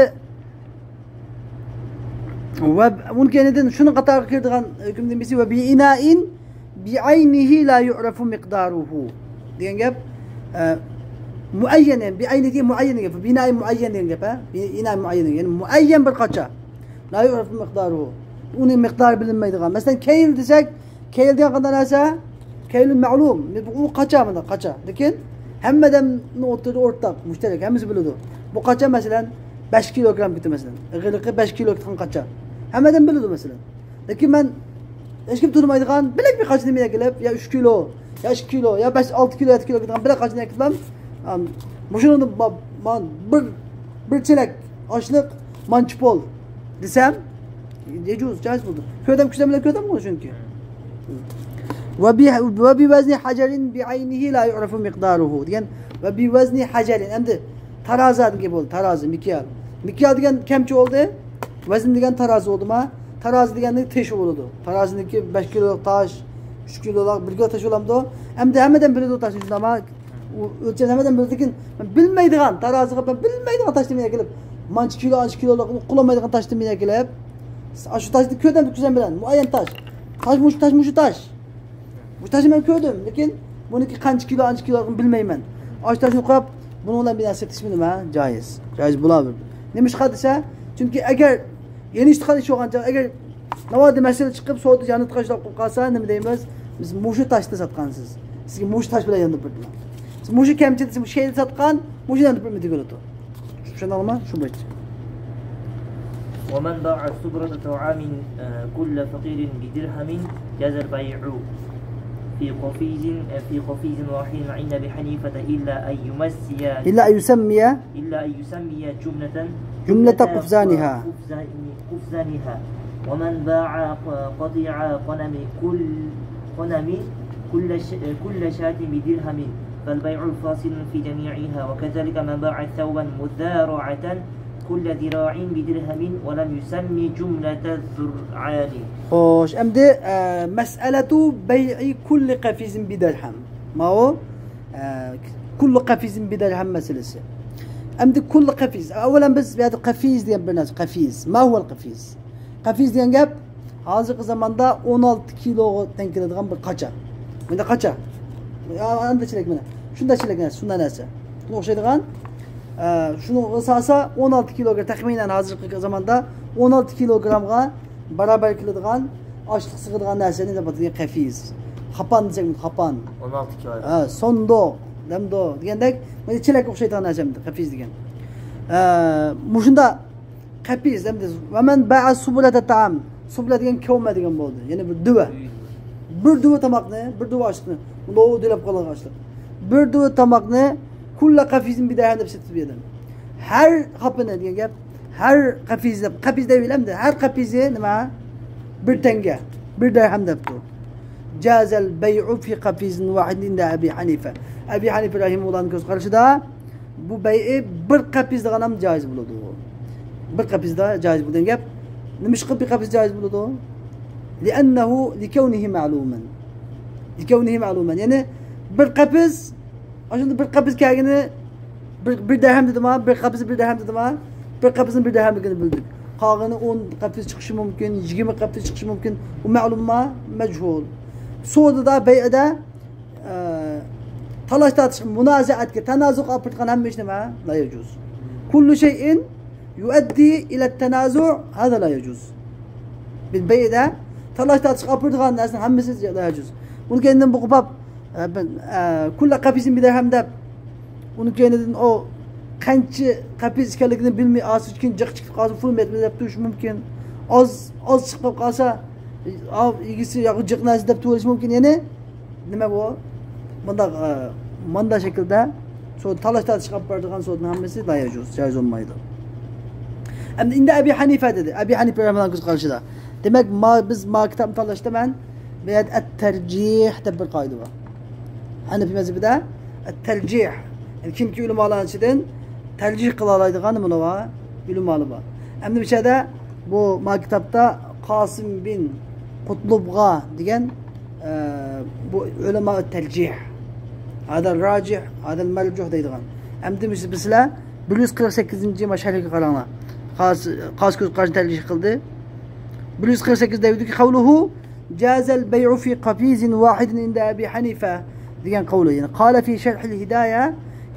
ۋە ئۇنىڭ كەينىدىن شۇنىڭ قاتارىغا كىرىدىغان ھۆكۈمدىن بىرسى ۋە بىئىنائىن بىئەينىھى لا يۇئرەفۇ مىقدارۇھۇ دېگەن گەپ، ئە، مۇئەييەن، يەنى بىئەينىھى مۇئەييەن دېگەن گەپ، بىنائىن مۇئەييەن دېگەن گەپ، ھە؟ بىنائىن مۇئەييەن دېگەن، يەنى مۇئەييەن بىر قاچا. لا يعرف مقداره. ئۇنىڭ مىقدارى بىلىنمەيدىغان. مەسىلەن، كەيل دېسەك، كەيل دېگەن قانداق نەرسە؟ كەيل مەلۇم. بۇ قاچا، مانا قاچا. لېكىن ھەممە ئادەمنىڭ ئوتتۇرىدا ئورتاق، مۇشتەرەك، ھەممىسى بىلىدۇ. بۇ قاچا، مەسىلەن، بەش كىلوگرام كېتىدۇ، مەسىلەن. ئېغىرلىقى بەش كىلو كېتىدىغان قاچا. ھەممە ئادەم بىلىدۇ، مەسىلەن. لېكىن مەن ھېچكىم تونۇمايدىغان بىلەك بىر قاچىنى مېنى ئەكېلىپ، يا ئۈچ كىلو، يا ئىككى كىلو، يا بەش، ئالتە كىلو، يەتتە كىلو كېتىدىغان بىلەك قاچىنى ئەكېلىپ، مۇشۇنىڭدا ما-، ما-، بىر، بىر چېلەك ئاشلىق مانچە پۇل دېسەم، يەجۇز، جايىز بولىدۇ. كۆردەم، كۆزۈم بىلەن كۆردۈمغۇ چۈنكى. ۋە بى-، ۋە بىۋەزنى ھەجەرىن بىئەينىھى لا يۇئرەفۇ مىقدارۇھۇ دېگەن، ۋە بىۋەزنى ھەجەرىن، ئەمدى تارازىدىن گەپ بولدى، تارازى، مىكيال. مىكيال دېگەن كەمچە بولدى، ۋەزن دېگەن تارازى بولدىمۇ؟ تارازى دېگەننىڭ تېشى بولىدۇ. تارازىنىڭكى بەش كىلولۇق تاش، ئۈچ كىلولۇق، بىر كىلو تاش بولامدۇ؟ ئەمدى ھەممىدىن بىلىدۇ تاشنى، شۇنداقمۇ؟ ئۇ ئۆلچەم ھەممىدىن بىلىدۇ، لېكىن مەن بىلمەيدىغان، تارازىغا مەن بىلمەيدىغان تاشنى مېنى ئەكېلىپ، مانچە كىلو، ئانچە كىلولۇق، قىلالمايدىغان تاشنى مېنى ئەكېلىپ، ئاشۇ تاشنى كۆردۈم كۆزۈم بىلەن، مۇئەييەن تاش. تاش مۇشۇ، تاش مۇشۇ تاش. بۇ تاشنى مەن كۆردۈم، لېكىن بۇنىڭكى قانچە كىلو، ئانچە كىلولۇقىنى بىلمەيمەن. ئاشۇ تاشنى قويۇپ، بۇنىڭ بىلەن بىر نەرسە سېتىشمۇ نېمە؟ جايىز. جايىز بولىدۇ. نېمىشقا دېسە، چۈنكى ئەگەر يېنىشتىغان ئىش بولغان چاغ، ئەگەر ناۋادا مەسىلە چىقىپ، سودا جاننىتقا شۇنداق بولۇپ قالسا، نېمە دەيمىز؟ بىز مۇشۇ تاشنى ساتقانسىز. سىزگە مۇشۇ تاش بىلەن ياندۇرۇپ بېرىمەن. سىز مۇشۇ كەمچىدە، سىز مۇشۇ شەينى ساتقان، مۇشۇ ياندۇرۇپ بېرىمەن دېگىلى. چۈشەندىڭلارمۇ؟ شۇ بويىچە. ومن باع صبرة طعام، آه، كل فقير بدرهم جاز البيع في قفيز، آه، في قفيز واحد عند أبي حنيفة إلا أن يمسي، إلا أن يسمي، إلا أن يسمي جملة، جملة قفزانها. قفزان-، قفزانها. ومن باع قطيع غنم كل، غنم كل ش-، كل شاة بدرهم فالبيع فاسد في جميعها، وكذلك من باع ثوبا مذارعة كل ذراع بدرهم ولم يسم جملة الذرعان. خوش، ئەمدى، ئە، مەسئەلەتۇ بەيئى كۇللى قەفىزىن بىدەرھەم. ماۋۇ، ئە، كۇللى قەفىزىن بىدەرھەم مەسىلىسى. ئەمدى كۇللى قەفىز. ئەۋۋەلەن بىز بۇ يەردە قەفىز دېگەن بىر نەرسە، قەفىز. ما ھۇۋەل قەفىز؟ قەفىز دېگەن گەپ، ھازىرقى زاماندا ئون ئالتە كىلوغا تەڭ كېلىدىغان بىر قاچا. مۇنداق قاچا. يا، ئانداق چېلەك مانا. شۇنداق چېلەك نەرسە، شۇنداق نەرسە. شۇنىڭغا ئوخشايدىغان، ئە، شۇنىڭغا سالسا ئون ئالتە كىلوگرام، تەخمىنەن ھازىرقى زاماندا ئون ئالتە كىلوگرامغا باراۋەر كېلىدىغان ئاشلىق سىغىدىغان نەرسىنى دەپ ئاتىدىغان قەفىز. قاپان دېسەك، قاپان. ئون ئالتە كىلو. ھە، سوندۇق، دەمدۇ دېگەندەك، مانا چېلەككە ئوخشايدىغان نەرسە ئەمدى قەفىز دېگەن. ئە، مۇشۇنداق قەپىز، ئەمدى، ۋەمەن بەئە سۇبۇلەتە تائام. سۇبۇلە دېگەن كەۋمە دېگەن بولدى. يەنى بىر دۈۋە. بىر دۈۋە تاماقنى، بىر دۈۋە ئاشلىقنى، لوۋۇ دۆلەپ قالغان ئاشلىق. بىر دۈۋە تاماقنى، كۇللە قەفىزىن بىدەرھەم دەپ سېتىپ بەردىم. ھەر قاپىنى دېگەن گەپ، ھەر قەپىز دەپ، قەپىز دەيۋېلەمدە، ھەر قەپىزى نېمە؟ بىر تەڭگە، بىر دىرھەم دەپتۇ. جازەل بەيئۇ فى قەپىزىن ۋاھىدىن ئىندە ئەبى ھەنىفە. ئەبى ھەنىفە رەھىمۇللانىڭ كۆز قارىشىدا بۇ بەيئى بىر قەپىز دېگەن ھەم جايىز بولىدۇ. بىر قەپىزدا جايىز بولىدۇ دېگەن گەپ. نېمىشقا بىر قەپىز جايىز بولىدۇ؟ لىئەننەھۇ لىكەۋنىھى مەلۇمەن. لىكەۋنىھى مەلۇمەن. يەنى بىر قەپىز، ئاشۇنداق بىر قەپىز كەلگىنى بىر، بىر دەرھەم دېدىما، بىر قەپىز بىر دەرھەم دېدىما، بىر قەپىزنىڭ بىر دەرھەملىكىنى بىلدۇق. قالغىنى ئون قەپىز چىقىشى مۇمكىن، يىگىرمە قەپىز چىقىشى مۇمكىن. ئۇ مەلۇمما، مەجھۇل. سودىدا، بەيئىدە، ئە، تالاش تارتىشقا، مۇنازەئەتكە، تەنازۇغا ئاپىرىدىغان ھەممە ئىش نېمە؟ لا يەجۇز. كۇللۇ شەيئىن يۇئەددى ئىلە تەنازۇ، ھازا لا يەجۇز. بىز بەيئىدە تالاش تارتىشقا ئاپىرىدىغان نەرسىنىڭ ھەممىسى لا يەجۇز. ئۇنىڭ كەينىدىن بۇ قوپاپ، ئە، بىر، ئە، كۇللە قەپىزىن بىدەرھەم دەپ، ئۇنىڭ كەينىدىن ئۇ قانچە قەپىز ئىكەنلىكىنى بىلمەي، ئاستا كېيىن جىق چىقىپ قالسا، پۇلمۇ يەتمەيدۇ دەپ تۇرۇشى مۇمكىن. ئاز، ئاز چىقىپ قالسا، ئاۋۇ ئىگىسى ياكى جىق نەرسە دەپ تۇرۇۋېلىشى مۇمكىن. يەنى نېمە بۇ؟ مۇنداق، ئە، مۇنداق شەكىلدە سودا، تالاش تارتىشقا ئاپىرىدىغان سودىنىڭ ھەممىسى لا يەجۇز، جايىز بولمايدۇ. ئەمدى ئىندە ئەبى ھەنىفە دېدى. ئەبى ھەنىفە رەھىمەھۇللاھنىڭ كۆز قارىشىدا. دېمەك، ما، بىز ما كىتابنى تاللاشتا مەن بۇ يەردە ئەت-تەرجىھ دەپ بىر قائىدە بار. ھەنەفىي مەزھىپىدە ئەت-تەرجىھ. يەنى كېيىنكى ئۆلىمالارنىڭ ئىچىدىن تەرجىھ قىلالايدىغان نېمىلەر بار؟ ئۆلىمالار بار. ئەمدى بۇ يەردە بۇ ما كىتابتا قاسىم بىن قۇتلۇبغا دېگەن، ئە، بۇ ئۆلىما تەرجىھ. ھازا راجىھ، ھازا مەرجۇھ دەيدىغان. ئەمدى بىز، بىز سىلەر بىر يۈز قىرىق سەككىزىنچى ما شەرھكە قاراڭلار. قاس، قاس كۆز قارىشىنى تەرجىھ قىلدى. بىر يۈز قىرىق سەككىز دەيدۇكى، قەۋلۇھۇ جازەل بەيئۇ فى قەپىزىن ۋاھىدىن ئىندە ئەبى ھەنىفە دېگەن قەۋلى. يەنى قال في شرح الهداية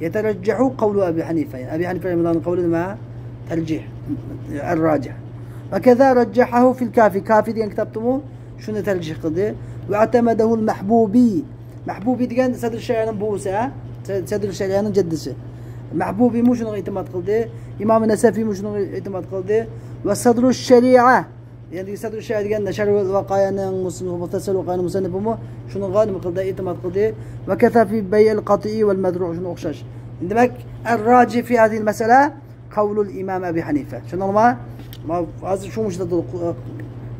يترجح قول أبي حنيفة. يەنى ئەبى ھەنىفە رەھىمەھۇللاھنىڭ قەۋلى نېمە؟ تەرجىھ. ئەر-راجىھ. وكذا رجحه في الكافي. كافى دېگەن كىتابتىمۇ شۇنى تەرجىھ قىلدى. واعتمده المحبوبي. مەھبۇبى دېگەن سەدرۇ شەرىئەنىڭ بوۋىسى، ھە؟ سە-، سەدرۇ شەرىئەنىڭ جەددىسى. مەھبۇبىمۇ شۇنىڭغا ئېتىماد قىلدى. ئىمام نەسەفىمۇ شۇنىڭغا ئېتىماد قىلدى. ۋە سەدرۇ شەرىئە. يەنى سەدرۇ شەرىئە دېگەن شەرھۇل ۋەقايەنىڭ مۇس-، مۇختەسەر ۋەقايەنىڭ مۇسەننىپىمۇ شۇنىڭغا نېمە قىلدى، ئېتىماد قىلدى. ۋە كەسا فى بەيئىل قەتئىي ۋەل مەزرۇ، شۇنىڭغا ئوخشاش. دېمەك، ئەر-راجىھ فى ھازىھىل مەسئەلە قەۋلۇل ئىمام ئەبى ھەنىفە. چۈشەندىڭلارمۇ؟ ما-، ھازىر شۇ مۇشۇنداق،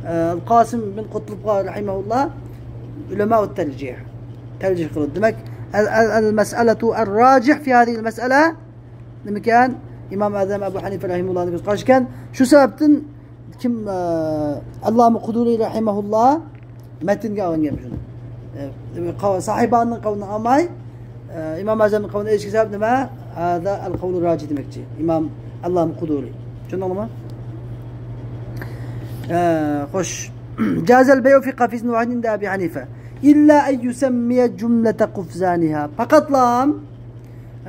ئە، قاسىم بىن قۇتلۇبغا رەھىمەھۇللا ئۆلەمائۇت تەرجىھ. تەرجىھ قىلىدۇ. دېمەك، ئەل، ئەل، ئەل مەسئەلەتۇ ئەر-راجىھ فى ھازىھىل مەسئەلە نېمىكەن؟ ئىمام ئەزەم ئەبۇ ھەنىفە رەھىمەھۇللانىڭ كۆز قارىشى ئىكەن. شۇ سەۋەبتىن كىم، ئە، ئاللامە قۇدۇرى رەھىمەھۇللا مەتنگە ئالغان گەپ شۇنى. ئە، قاۋ-، ساھىبانىڭ قەۋلىنى ئالماي، ئە، ئىمام ئەزەمنىڭ قەۋلىنى ئېلىشكە سەۋەب نېمە؟ ھازا ئەل قەۋلۇ راجىھ دېمەكچى. ئىمام ئاللامە قۇدۇرى. چۈشەندىڭلارمۇ؟ ئە، خوش. جازەل بەيئۇ فى قەپىزىن ۋاھىدىن ئىندە ئەبى ھەنىفە. ئىللا ئەن يۇسەممىيە جۈملەتە قۇفزانىھا. پەقەتلام،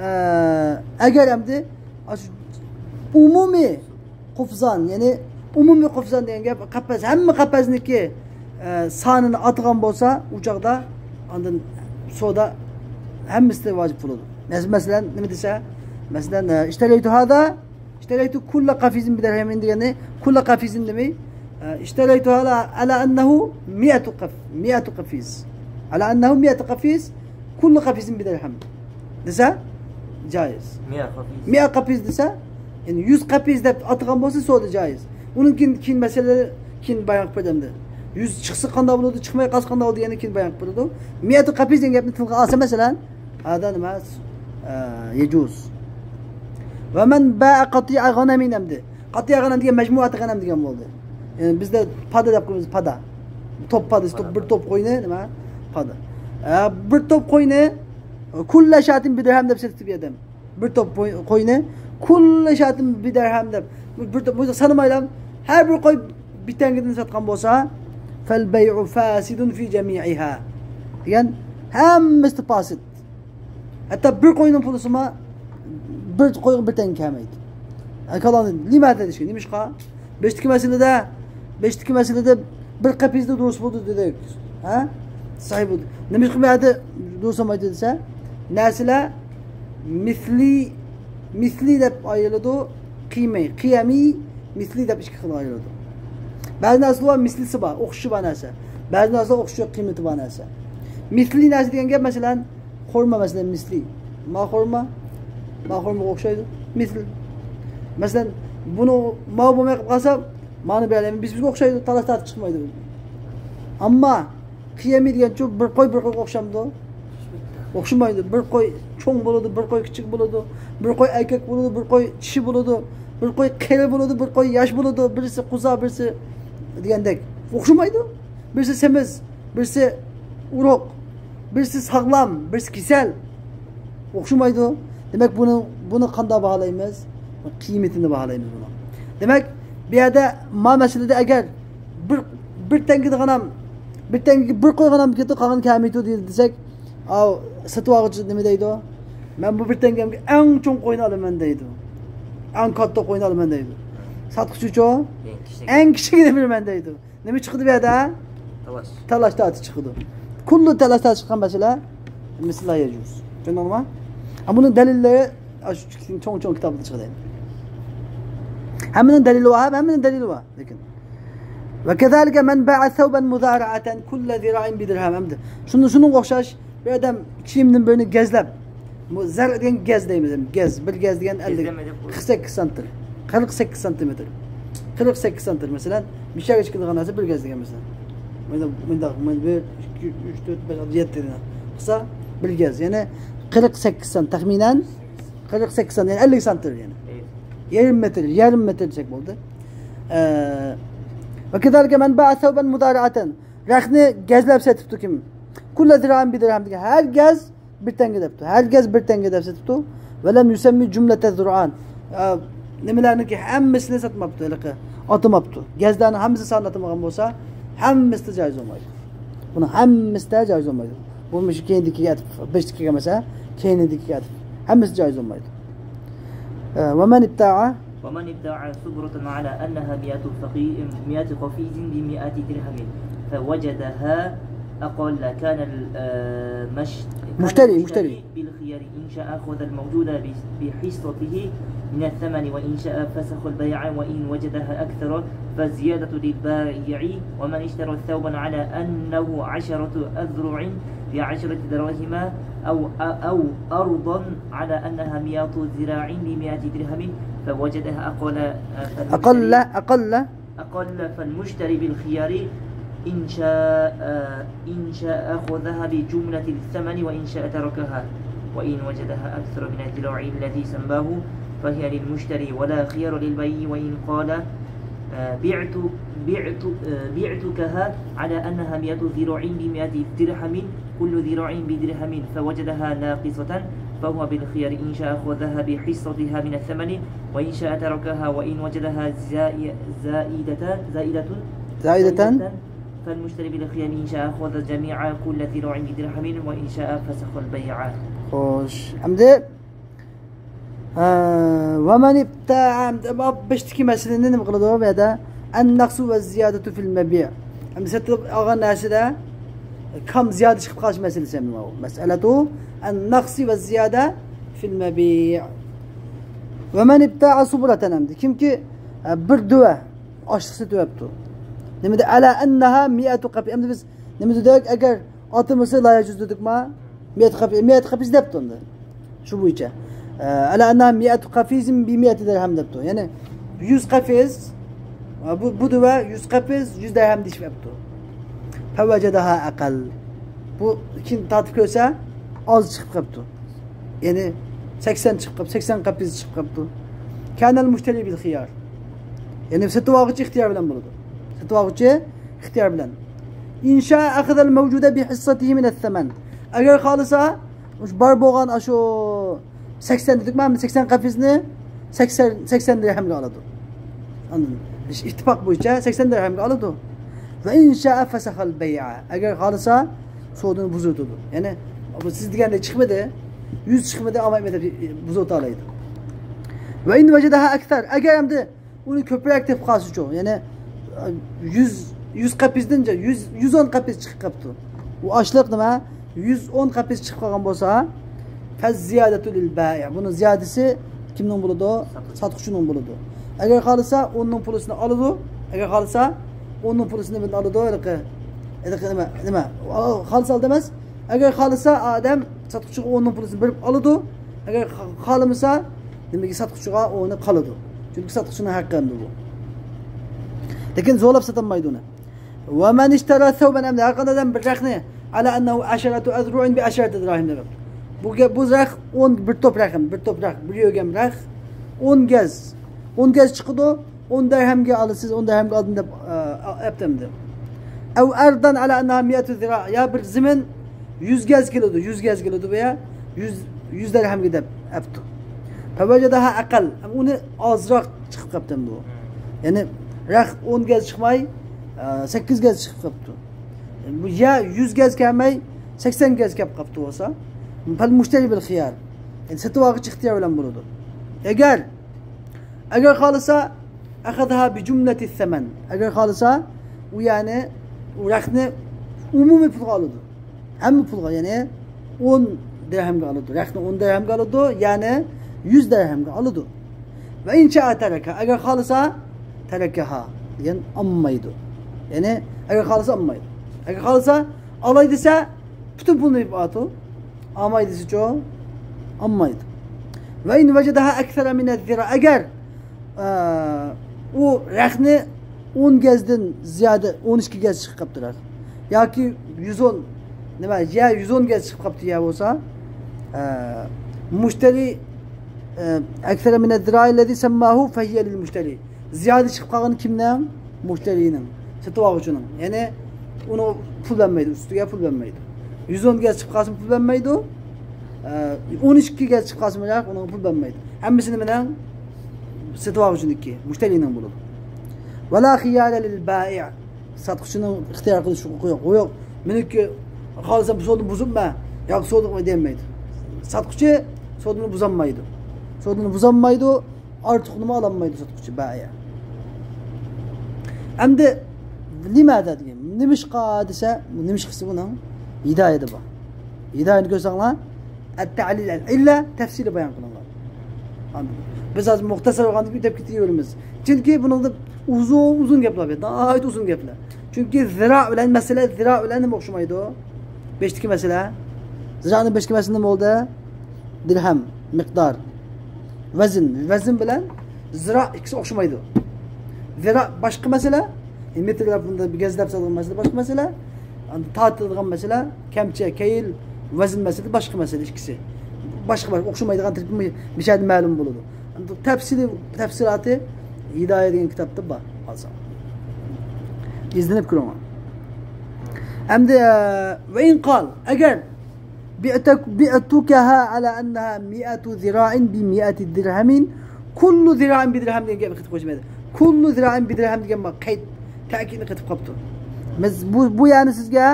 ئە، ئەگەر ئەمدى ئاشۇ ئومۇمىي قۇفزان، يەنى ئومۇمىي قۇفزان دېگەن گەپ، قەپەس، ھەممە قەپەسنىكى، ئە، سانىنى ئاتىغان بولسا، ئۇ چاغدا ئاندىن سودا ھەممىسى ۋاجىپ بولىدۇ. مەس-، مەسىلەن، نېمە دېسە، مەسىلەن، ئە، ئىشتەرەيتۇ ھازا، ئىشتەرەيتۇ كۇللە قەفىزىن بىدەرھەمىن دېگەننى، كۇللە قەفىزىن دېمەي، ئە، ئىشتەرەيتۇ ھازا ئەلا ئەننەھۇ مىئەتۇ قەف-، مىئەتۇ قەفىز. ئەلا ئەننەھۇ مىئەتۇ قەفىز، كۇللە قەفىزىن بىدەرھەم دېسە، جايىز. مىئە قەپىز. مىئە قەپىز دېسە، يەنى يۈز قەپىز دەپ ئاتىغان بولسا، سودا جايىز. ئۇنىڭ كېيىن، كېيىن مەسىلىلەر كېيىن بايان قىلىپ بېرەمدە. يۈز چىقسا قانداق بولىدۇ، چىقماي قالسا قانداق بولىدۇ دېگەننى كېيىن بايان قىلىپ بېرىدۇ. مىئەتۇ قەپىز دېگەن گەپنى تىلغا ئالسا، مەسىلەن، ھازا نېمە؟ ئە، يەجۇز. ۋە مەن بەئە قەتىئە غەنەمىن ئەمدى. قەتىئە غەنەم دېگەن مەجمۇئەتى غەنەم دېگەن بولدى. يەنى بىزدە پادا دەپ قويىمىز، پادا. توپ پادىسى، توپ، بىر توپ قوينى، نېمە؟ پادا. ئە، بىر توپ قوينى، كۇللە شاتىن بىدەرھەم دەپ سېتىپتۇ بۇ ئادەم. بىر توپ قوي-، قوينى، كۇللە شاتىن بىدەرھەم دەپ. بىر توپ، بۇ سانىمايلا، ھەر بىر قوي بىر تەڭگىدىن ساتقان بولسا، فەل بەيئۇ فاسىدۇن فى جەمىئىھا. دېگەن ھەممىسى پاسىد. ھەتتا بىر قوينىڭ پۇلىسىمۇ بىر قويغا بىر تەڭگە كەلمەيدۇ. ئەكالان لىمادا دېيىشكە، نېمىشقا؟ بېشىدىكى مەسىلىدە، بېشىدىكى مەسىلىدە بىر قەپىزدە دۇرۇس بولدى دېدۇق. ھە؟ سەھىھ بولدى. نېمىشقا بۇ يەردە دۇرۇس بولمايدۇ دېسە، نەرسىلەر مىسلى، مىسلى دەپ ئايرىلىدۇ، قىيمەي، قىيەمى، مىسلى دەپ ئىككى خىلغا ئايرىلىدۇ. بەزى نەرسىلەر بار، مىسلىسى بار، ئوخشىشى بار نەرسە. بەزى نەرسىلەر ئوخشىشى يوق، قىممىتى بار نەرسە. مىسلى نەرسە دېگەن گەپ، مەسىلەن، خورما، مەسىلەن، مىسلى. ما خورما، ما خورمىغا ئوخشايدۇ. مىسلى. مەسىلەن، بۇنى ماۋۇ بولماي قالسا، مانا بەرەلەيمەن. بىز بىزگە ئوخشايدۇ، تالاش تارتىش چىقمايدۇ. ئەمما قىيمى دېگەنچۇ بىر قوي بىر قويغا ئوخشامدۇ؟ ئوخشىمايدۇ. بىر قوي چوڭ بولىدۇ، بىر قوي كىچىك بولىدۇ، بىر قوي ئەركەك بولىدۇ، بىر قوي چىشى بولىدۇ، بىر قوي قېرى بولىدۇ، بىر قوي ياش بولىدۇ، بىرسى قوزا، بىرسى دېگەندەك. ئوخشىمايدۇ. بىرسى سېمىز، بىرسى ئورۇق، بىرسى ساغلام، بىرسى كېسەل. ئوخشىمايدۇ. دېمەك، بۇنى، بۇنى قانداق باھالايمىز؟ قىممىتىنى باھالايمىز بۇنى. دېمەك، بۇ يەردە ما مەسىلىدە ئەگەر بىر، بىر تەڭگە دېگەن ھەم، بىر تەڭگىگە بىر قويغان ھەم كېتىپ قالغان كەلمەيدۇ دېسەك، ئاۋۇ سېتىۋالغۇچى نېمە دەيدۇ؟ مەن بۇ بىر تەڭگەمگە ئەڭ چوڭ قوينى ئالىمەن دەيدۇ. ئەڭ كاتتا قوينى ئالىمەن دەيدۇ. ساتقۇچىچۇ؟ ئەڭ كىچىك. ئەڭ كىچىكىنى بېرىمەن دەيدۇ. نېمە چىقىدۇ بۇ يەردە؟ تالاش. تالاش تارتىش چىقىدۇ. كۇللى تالاش تارتىش چىققان مەسىلە مىسلى لا يەجۇز. چۈشەندىڭىزمۇ؟ ھە، بۇنىڭ دەلىللىرى ئاشۇ چوڭ چوڭ كىتابتا چىقىدۇ. ھەممىنىڭ دەلىلى بار، ھەممىنىڭ دەلىلى بار. لېكىن، وكذلك من باع ثوبا مضارعة كل ذراع بدرهم. ئەمدى شۇنىڭ، شۇنىڭغا ئوخشاش بىر ئادەم كىيىمدىن بىرنى گەزلەپ، بۇ زەر دېگەن گەز دەيمىز، گەز، بىر گەز دېگەن ئەللىك، قىرىق سەككىز سانتىر، قىرىق سەككىز سانتىمېتىر، قىرىق سەككىز سانتىر، مەسىلەن، مىشەگە چىقىدىغان نەرسە بىر گەز دېگەن، مەسىلەن، مۇنداق، مۇنداق، مۇنداق بىر، ئىككى، ئۈچ، تۆت، بەش، ئالتە، يەتتە دېگەن قىلسا، بىر گەز، يەنى قىرىق سەككىز سانت، تەخمىنەن قىرىق سەككىز سانت، يەنى ئەللىك سانتىر، يەنى يېرىم مېتىر، يېرىم مېتىر دېسەك بولدى. ئە، وكذلك من باع ثوبا مضارعة، رەختنى گەزلەپ سېتىپتۇ كىم؟ كل ذراع بدرهم دېگەن، ھەر گەز بىر تەڭگە دەپتۇ. ھەر گەز بىر تەڭگە دەپ سېتىپتۇ. ولم يسم جملة الذرعان. ئا، نېمىلەرنىڭكى ھەممىسىنى ساتماپتۇ، ھېلىقى ئاتىماپتۇ. گەزلەرنىڭ ھەممىسى سانى ئاتىمىغان بولسا، ھەممىسىدە جايىز بولمايدۇ. بۇنىڭ ھەممىسىدە جايىز بولمايدۇ. بۇ مۇشۇ كەينىدىكىگە ئاتىپ، بېشىدىكىگە ئەمەس، كەينىدىكىگە ئاتىپ. ھەممىسىدە جايىز بولمايدۇ. ئە، ومن ابتاع. ومن ابتاع صبرة على أنها مائة فقي-، مائة قفيز بمائة درهم فوجدها أقل كان ال-، آه، مش-، كان مشتري، المشتري مشتري. بالخيار إن شاء أخذ الموجود ب-، بحصته من الثمن وإن شاء فسخ البيع وإن وجدها أكثر فالزيادة للبائع. ومن اشترى ثوبا على أنه عشرة أذرع بعشرة دراهم أو، أو أرضا على أنها مائة ذراع بمائة درهم فوجدها أقل، أقل، أقل. أقل فالمشتري بالخيار إن شاء، إن شاء أخذها بجملة الثمن وإن شاء تركها وإن وجدها أكثر من الذراع الذي سماه فهي للمشتري ولا خيار للبائع وإن قال، آه، بعت، بعت، آه، بعتكها على أنها مائة ذراع بمائة درهم كل ذراع بدرهم فوجدها ناقصة فهو بالخيار إن شاء أخذها بحصتها من الثمن وإن شاء تركها وإن وجدها زائ-، زائدة، زائدة، زائدة. زائدة فالمشتري بالخيار إن شاء أخذ جميع كل ذراع بدرهم وإن شاء فسخ البيع. خوش. ئەمدى ھە، ومن ابتاع، بېشتىكى مەسىلىنى نېمە قىلىدۇ بۇ يەردە؟ النقص والزيادة في المبيع. ئەمدى سېتىپ ئالغان نەرسىدە كام زىيادە چىقىپ قالىش مەسىلىسى ئەمدى ماۋۇ. مسألة النقص والزيادة في المبيع. ومن ابتاع صبرة ئەمدى. كىمكى، ھە، بىر دۆۋە ئاشلىق سېتىۋەپتۇ. نېمىدە؟ على أنها مائة قفيز. ئەمدى بىز نېمە دېدۇق؟ ئەگەر ئاتىمىسا لا يجوز دېدۇقما؟ مائة قفيز، مائة قفيز دەپتۇ ئەمدى. شۇ بويىچە. ئە، على أنها مائة قفيز بمائة درهم دەپتۇ. يەنى يۈز قەپىز، ئە، بۇ، بۇ دۆۋە يۈز قەپىز، يۈز دەرھەم دېيىشىپ ئەپتۇ. فوجدها أقل. بۇ كېيىن تارتىپ كۆرسە، ئاز چىقىپ قاپتۇ. يەنى سەكسەن چىقىپ قاپتۇ، سەكسەن قەپىز چىقىپ قاپتۇ. كان المشتري بالخيار. يەنى سېتىۋالغۇچى ئىختىيار بىلەن بولىدۇ. سېتىۋالغۇچى ئىختىيار بىلەن. إن شاء أخذ الموجود بحصته من الثمن. ئەگەر خالىسا، مۇشۇ بار بولغان ئاشۇ سەكسەن دېدۇقمۇ، سەكسەن قەپىزنى سەكسەن، سەكسەن دىرھەمگە ئالىدۇ. ئاندىن ئىتتىپاق بويىچە سەكسەن دىرھەمگە ئالىدۇ. وإن شاء فسخ البيع. ئەگەر خالىسا، سودىنى بۇزۇۋېتىدۇ. يەنى، بۇ سىز دېگەندەك چىقمىدى، يۈز چىقمىدى، ئالمايمەن دەپ بۇزۇۋېتەلەيدۇ. وإن وجدها أكثر. ئەگەر ئەمدى ئۇنى كۆپرەك تېپىپ قالسىچۇ، يەنى، يۈز، يۈز قەپىزدىن يۈز، يۈز ئون قەپىز چىقىپ قاپتۇ. ئۇ ئاشلىق نېمە؟ يۈز ئون قەپىز چىقىپ قالغان بولسا، فالزيادة للبائع. بۇنىڭ زىيادىسى كىمنىڭ بولىدۇ؟ ساتقۇچىنىڭ بولىدۇ. ئەگەر خالىسا، ئوننىڭ پۇلىسىنى ئالىدۇ. ئەگەر خالىسا، ئوننىڭ پۇلىسىنى بىلەن ئالىدۇ. ھېلىقى، ھېلىقى نېمە، نېمە؟ خالىسا ئالىدۇ ئەمەس. ئەگەر خالىسا، ئادەم ساتقۇچىغا ئوننىڭ پۇلىسىنى بېرىپ ئالىدۇ. ئەگەر خا-، خالىمىسا، نېمىگە، ساتقۇچىغا ئونى قالىدۇ. چۈنكى ساتقۇچىنىڭ ھەققى ئەمدى بۇ. لېكىن زورلاپ ساتالمايدۇ ئۇنى. ومن اشترى ثوبا، ئەمدى ھەر قانداق ئادەم بىر رەخنە، على أنه عشرة أذرع بعشرة دراهم دەپ. بۇ گەپ، بۇ رەخ ئون، بىر توپ رەخ، بىر توپ رەخ، بىر يۆگەم رەخ، ئون گەز. ئون گەز چىقىدۇ، ئون دەرھەمگە ئالىسىز، ئون دەرھەمگە ئالدىم دەپ، ئە، ئەپتەمدى. أو أرضا على أنها مائة ذراع، يا بىر زېمىن يۈز گەز كېلىدۇ، يۈز گەز كېلىدۇ بۇ يا، يۈز، يۈز دەرھەمگە دەپ ئەپتۇ. فوجدها أقل، ئۇنى ئازراق چىقىپ قاپتۇ ئەمدى بۇ. يەنى رەخ ئون گەز چىقماي، ئە، سەككىز گەز چىقىپ قاپتۇ. بۇ يا يۈز گەز كەلمەي، سەكسەن گەز كەپ قاپتۇ بولسا، فالمشتري بالخيار. يەنى سېتىۋالغۇچى ئىختىيار بىلەن بولىدۇ. ئەگەر، ئەگەر خالىسا، أخذها بجملة الثمن. ئەگەر خالىسا، ئۇ يەنى ئۇ رەخنە ئومۇمىي پۇلغا ئالىدۇ. ھەممە پۇلغا، يەنى ئون دەرھەمگە ئالىدۇ. رەخنە ئون دەرھەمگە ئالىدۇ، يەنى يۈز دەرھەمگە ئالىدۇ. وإن شاء تركها، ئەگەر خالىسا، تركها، دېگەن ئالمايدۇ. يەنى ئەگەر خالىسا ئالمايدۇ. ئەگەر خالىسا ئالاي دېسە، پۈتۈن پۇلنى بېرىپ ئالىدۇ. ئالماي دېسىچۇ؟ ئالمايدۇ. وإن وجدها أكثر من الذراع، ئەگەر ئە، ئۇ رەخنە ئون گەزدىن زىيادە، ئون ئىككى گەز چىقىپ قاپتۇ رەخ. ياكى يۈز ئون، نېمە، يە يۈز ئون گەز چىقىپ قاپتۇ يە بولسا، ئە، مۇشتەرى، ئە، أكثر من الذراع الذي سماه فهي للمشتري. زىيادە چىقىپ قالغان كىمنىڭ؟ مۇشتەرىنىڭ، سېتىۋالغۇچىنىڭ. يەنى ئۇنىڭ پۇل بەرمەيدۇ، ئۈستىگە پۇل بەرمەيدۇ. يۈز ئون گەز چىقىپ قالسىمۇ پۇل بەرمەيدۇ. ئە، ئون ئىككى گەز چىقىپ قالسىمۇ ئۇنىڭغا پۇل بەرمەيدۇ. ھەممىسى نېمىنىڭ؟ سېتىۋالغۇچىنىڭكى، مۇشتەرىنىڭ بولىدۇ. ولا خيار للبائع. ساتقۇچىنىڭ ئىختىيار قىلىش ھوقۇقى يوق. ئۇ يوق. مېنىڭكى خالىسام سودىنى بۇزۇپمەن ياكى سودا قىلماي دېيەلمەيدۇ. ساتقۇچى سودىنى بۇزالمايدۇ. سودىنى بۇزالمايدۇ. ئارتۇقنىمۇ ئالالمايدۇ ساتقۇچى، بائىيە. ئەمدى لىمادا دېگەن، نېمىشقا دېسە، بۇ نېمىشقىسى بۇنىڭ ھىدايىدە بار. ھىدايىنى كۆرسەڭلار، ئەت-تەلىل ئەل-ئىللە، تەپسىلىي بايان قىلىنغان. بىز ھازىر مۇختەسەر بولغاندىن كېيىن ئۆتۈپ كېتىۋېرىمىز. چۈنكى بۇنىڭدا ئۇزۇن، ئۇزۇن گەپلەر بار، ناھايىتى ئۇزۇن گەپلەر. چۈنكى زىرا بىلەن مەسىلە، زىرا بىلەن نېمە ئوخشىمايدۇ؟ بېشتىكى مەسىلە. زىرانىڭ بېشتىكى مەسىلە نېمە بولدى؟ دىرھەم، مىقدار، ۋەزىن. ۋەزىن بىلەن زىرا ئىككىسى ئوخشىمايدۇ. زىرا باشقا مەسىلە، مېتىرلاپ بۇندا بىر گەزلەپ سالغان مەسىلە باشقا مەسىلە، ئاندىن تارتىدىغان مەسىلە، كەمچە، كەيىل، ۋەزىن مەسىلىسى باشقا مەسىلە ئىككىسى. باشقا، باشقا ئوخشىمايدىغان تەرىپى مۇ-، مۇشۇ يەردە مەلۇم بولىدۇ. ئاندىن تەپسىلىي، تەپسىلاتى ھىدايە دېگەن كىتابتا بار، ئالساڭ. ئىزدىنىپ كۆرۈڭلار. ئەمدى، ئە، ۋە ئىن قال، ئەگەر بِعْتَكَ، بِعْتُكَهَا عَلَى أَنَّهَا مِائَةُ ذِرَاعٍ بِمِائَةِ دِرْهَمٍ، كُلُّ ذِرَاعٍ بِدِرْهَمٍ دېگەن گەپنى قېتىپ قويسا بولمايدۇ. كُلُّ ذِرَاعٍ بِدِرْهَمٍ دېگەن بار، قەيت، تەكىتنى قېتىپ قاپتۇ. بىز بۇ، بۇ يەرنى سىزگە،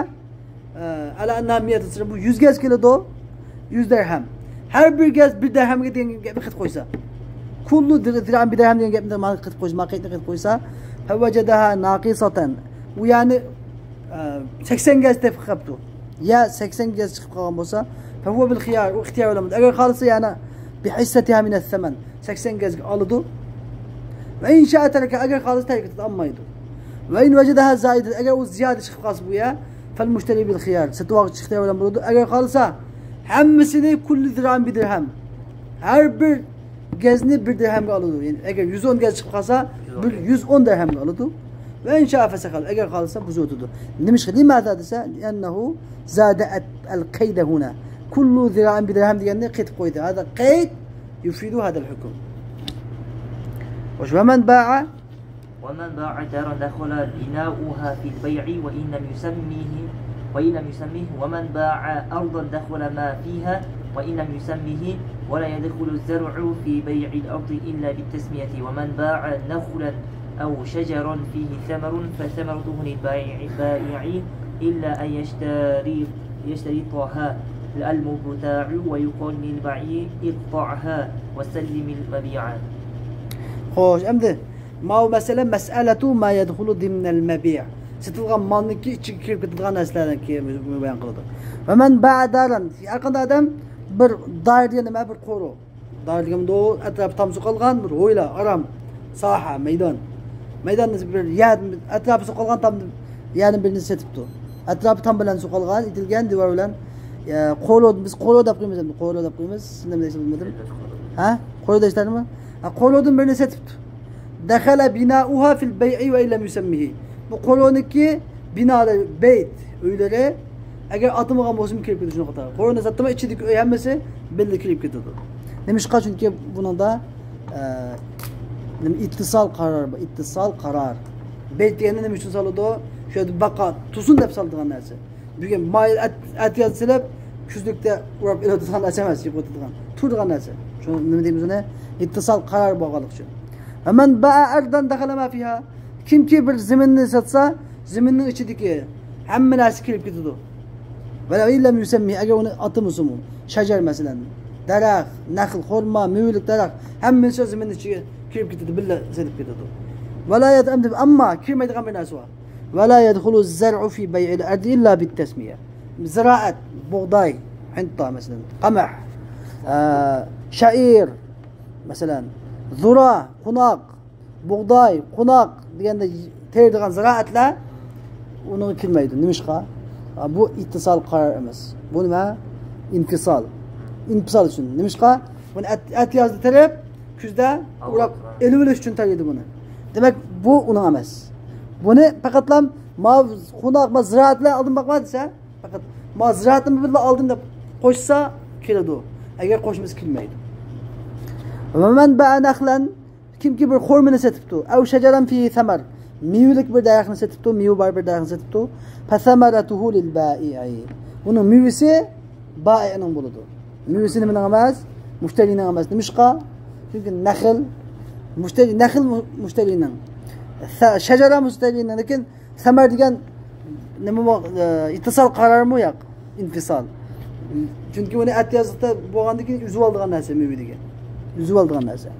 ئە، عَلَى أَنَّهَا مِائَةُ، بۇ يۈز گەز كېلىدۇ، يۈز دەرھەم. ھەر بىر گەز بىر دەرھەمگە دېگەن گەپنى قېتىپ قويسا. كُلُّ ذِرَاعٍ بِدِرْهَمٍ دېگەن گەپنى مانا قېتىپ قويسا، مانا قەيتنى قېتىپ قويسا، فَوَجَدَهَا نَاقِصَةً. ئۇ يەرنى، ئە، سەكسەن گەز تېپىپ قاپتۇ. يا سەكسەن گەز چىقىپ قالغان بولسا، فَهُوَ بِالْخِيَارِ، ئۇ ئىختىيار بىلەن بولىدۇ. ئەگەر خالىسا يەنە بِحِصَّتِهَا مِنَ الثَّمَنِ، سەكسەن گەزگە ئالىدۇ. وَإِنْ شَاءَ تَرَكَهَا، ئەگەر خالىسا تەرك ئېتىدۇ، ئالمايدۇ. وَإِنْ وَجَدَهَا زَائِدَةً، ئەگەر ئۇ زىيادە چىقىپ قالسا بۇ يەر، فَالْمُشْتَرِي بِالْخِيَارِ، سېتىۋالغۇچى ئىختىيار بىلەن بولىدۇ. ئەگەر خالىسا ھەممىسىنى، كُلُّ ذِرَاعٍ بِدِرْهَمٍ، ھەر بىر گەزنى بىر دىرھەمگە ئالىدۇ. يەنى ئەگەر يۈز ئون گەز چىقىپ قالسا، بىر يۈز ئون دىرھەمگە ئالىدۇ. وَإِنْ شَاءَ فَسَخَ، ئەگەر خالىسا بۇزۇۋېتىدۇ. نېمىشقا؟ لِمَاذَا دېسە، لِأَنَّهُ زَادَ الْقَيْدَ هُنَا. كُلُّ ذِرَاعٍ بِدِرْهَمٍ دېگەننى قېتىپ قويدى. ھازىر قەيت يُفِيدُ هَذَا الْحُكْمَ. خوش، وَمَنْ بَاعَ ومن باع دارا دخل بناؤها في البيع وإن لم يسمه، وإن لم يسمه، ومن باع أرضا دخل ما فيها وإن لم يسمه، ولا يدخل الزرع في بيع الأرض إلا بالتسمية، ومن باع نخلا أو شجرا فيه ثمر فثمرته للبائع، البائع إلا أن يشتري، يشترطها المبتاع ويقال للبائع اقطعها وسلم المبيع. خوش، ئەمدى ماۋۇ مەسىلە مەسئەلەتۇ ما يەدخۇلۇ دىمنەل مەبىئ. سېتىلغان مالنىڭكى ئىچىگە كىرىپ كېتىدىغان نەرسىلەرنى بايان قىلىدۇ. ۋە مەن بائە دارەن. ھەر قانداق ئادەم بىر دار دېگەن نېمە؟ بىر قورۇ. دار دېگەن بۇ ئەتراپى تام سوقالغان بىر ھويلا، ئارام، ساھە، مەيدان. مەيداننى بىر يەر، ئەتراپى سوقالغان تام يەرنى بىرنى سېتىپتۇ. ئەتراپى تام بىلەن سوقالغان، ئېتىلگەن دىۋار بىلەن، ئە، قورۇ، بىز قورۇ دەپ قويىمىز ئەمدى. قورۇ دەپ قويىمىز. سىز نېمە دەيسىز بىلمىدىم. ھە؟ قورۇ دەيسىلەرمۇ؟ ھە، قورۇدىن بىرنى سېتىپتۇ. دخل بناؤها في البيع وإن لم يسمه. بۇ قورۇنىڭكى بىنالىرى، بەيت، ئۆيلىرى، ئەگەر ئاتىمىغان بولسىمۇ كىرىپ كېتىدۇ شۇنىڭ قاتارىغا. قورۇنى ساتتىمۇ ئىچىدىكى ئۆي ھەممىسى بىللە كىرىپ كېتىدۇ. نېمىشقا؟ چۈنكى بۇنىڭدا، ئە، نېمە، ئىتتىسال قارار بار، ئىتتىسال قارار. بەيت دېگەندە نېمە ئۈچۈن سالىدۇ؟ شۇ يەردە باقا تۇرسۇن دەپ سالىدىغان نەرسە. بۈگۈن مايىل ئەت-، ئەتىياز سېلىپ، كۈزلۈكتە ئۇراپ ئېلىۋېتىدىغان نەرسە ئەمەس، يوقىتىدىغان، تۇرىدىغان نەرسە. شۇ نېمە دەيمىز ئۇنى؟ ئىتتىسال قارار بولغانلىقى ئۈچۈن. فمن باع أرضا دخل ما فيها. كىمكى بىر زېمىننى ساتسا، زېمىننىڭ ئىچىدىكى ھەممە نەرسە كىرىپ كېتىدۇ. ولو لم يسمه، ئەگەر ئۇنى ئاتىمىسىمۇ، شەجەر مەسىلەن، دەرەخ، نەخل، خورما، مېۋىلىك دەرەخ، ھەممىسى زېمىننىڭ ئىچىگە كىرىپ كېتىدۇ، بىللە سېلىپ كېتىدۇ. ولا يد-، ئەمدى ئەمما كىرمەيدىغان بىر نەرسە بار. ولا يدخل الزرع في بيع الأرض إلا بالتسمية. زىرائەت، بۇغداي، ھىنتا مەسىلەن، قەمەھ، ئە، شەئىر، مەسىلەن، زۇرا، قوناق، بۇغداي، قوناق دېگەندە تېرىيدىغان زىرائەتلەر ئۇنىڭغا كىرمەيدۇ. نېمىشقا؟ ئا، بۇ ئىتتىسال قارار ئەمەس. بۇ نېمە؟ ئىنفىسال. ئىنفىسال ئۈچۈن. نېمىشقا؟ بۇنى ئەت-، ئەتىيازدا تېرىپ، كۈزدە ئۇراپ ئېلىۋېلىش ئۈچۈن تەرلىيدۇ بۇنى. دېمەك، بۇ ئۇنىڭ ئەمەس. بۇنى پەقەتلا ما قوناق، ما زىرائەت بىلەن ئالدىن باقما دېسە، پەقەت ما زىرائەتنى بىللە ئالدىن دەپ قوشسا كىرىدۇ. ئەگەر قوشمىسا كىرمەيدۇ. ومن باع نخلا، كىمكى بىر خورمىنى سېتىپتۇ، أو شجرا فيه ثمر، مېۋىلىك بىر دەرەخنى سېتىپتۇ، مېۋە بار بىر دەرەخنى سېتىپتۇ، فثمرته للبائع، ئۇنىڭ مېۋىسى بائىئنىڭ بولىدۇ. مېۋىسى نېمىنىڭ ئەمەس؟ مۇشتەرىنىڭ ئەمەس. نېمىشقا؟ چۈنكى نەخل مۇشتەرى، نەخل مۇ-، مۇشتەرىنىڭ. سە-، شەجەرە مۇشتەرىنىڭ. لېكىن سەمەر دېگەن نېمە بۇ، ئە، ئىتتىسال قارارمۇ؟ ياق، ئىنفىسال. چۈنكى ئۇنى ئەتىيازلىقتا بولغاندىن كېيىن ئۈزۈۋالىدىغان نەرسە مېۋە دېگەن. ئۈزۈۋالىدىغان نەرسە.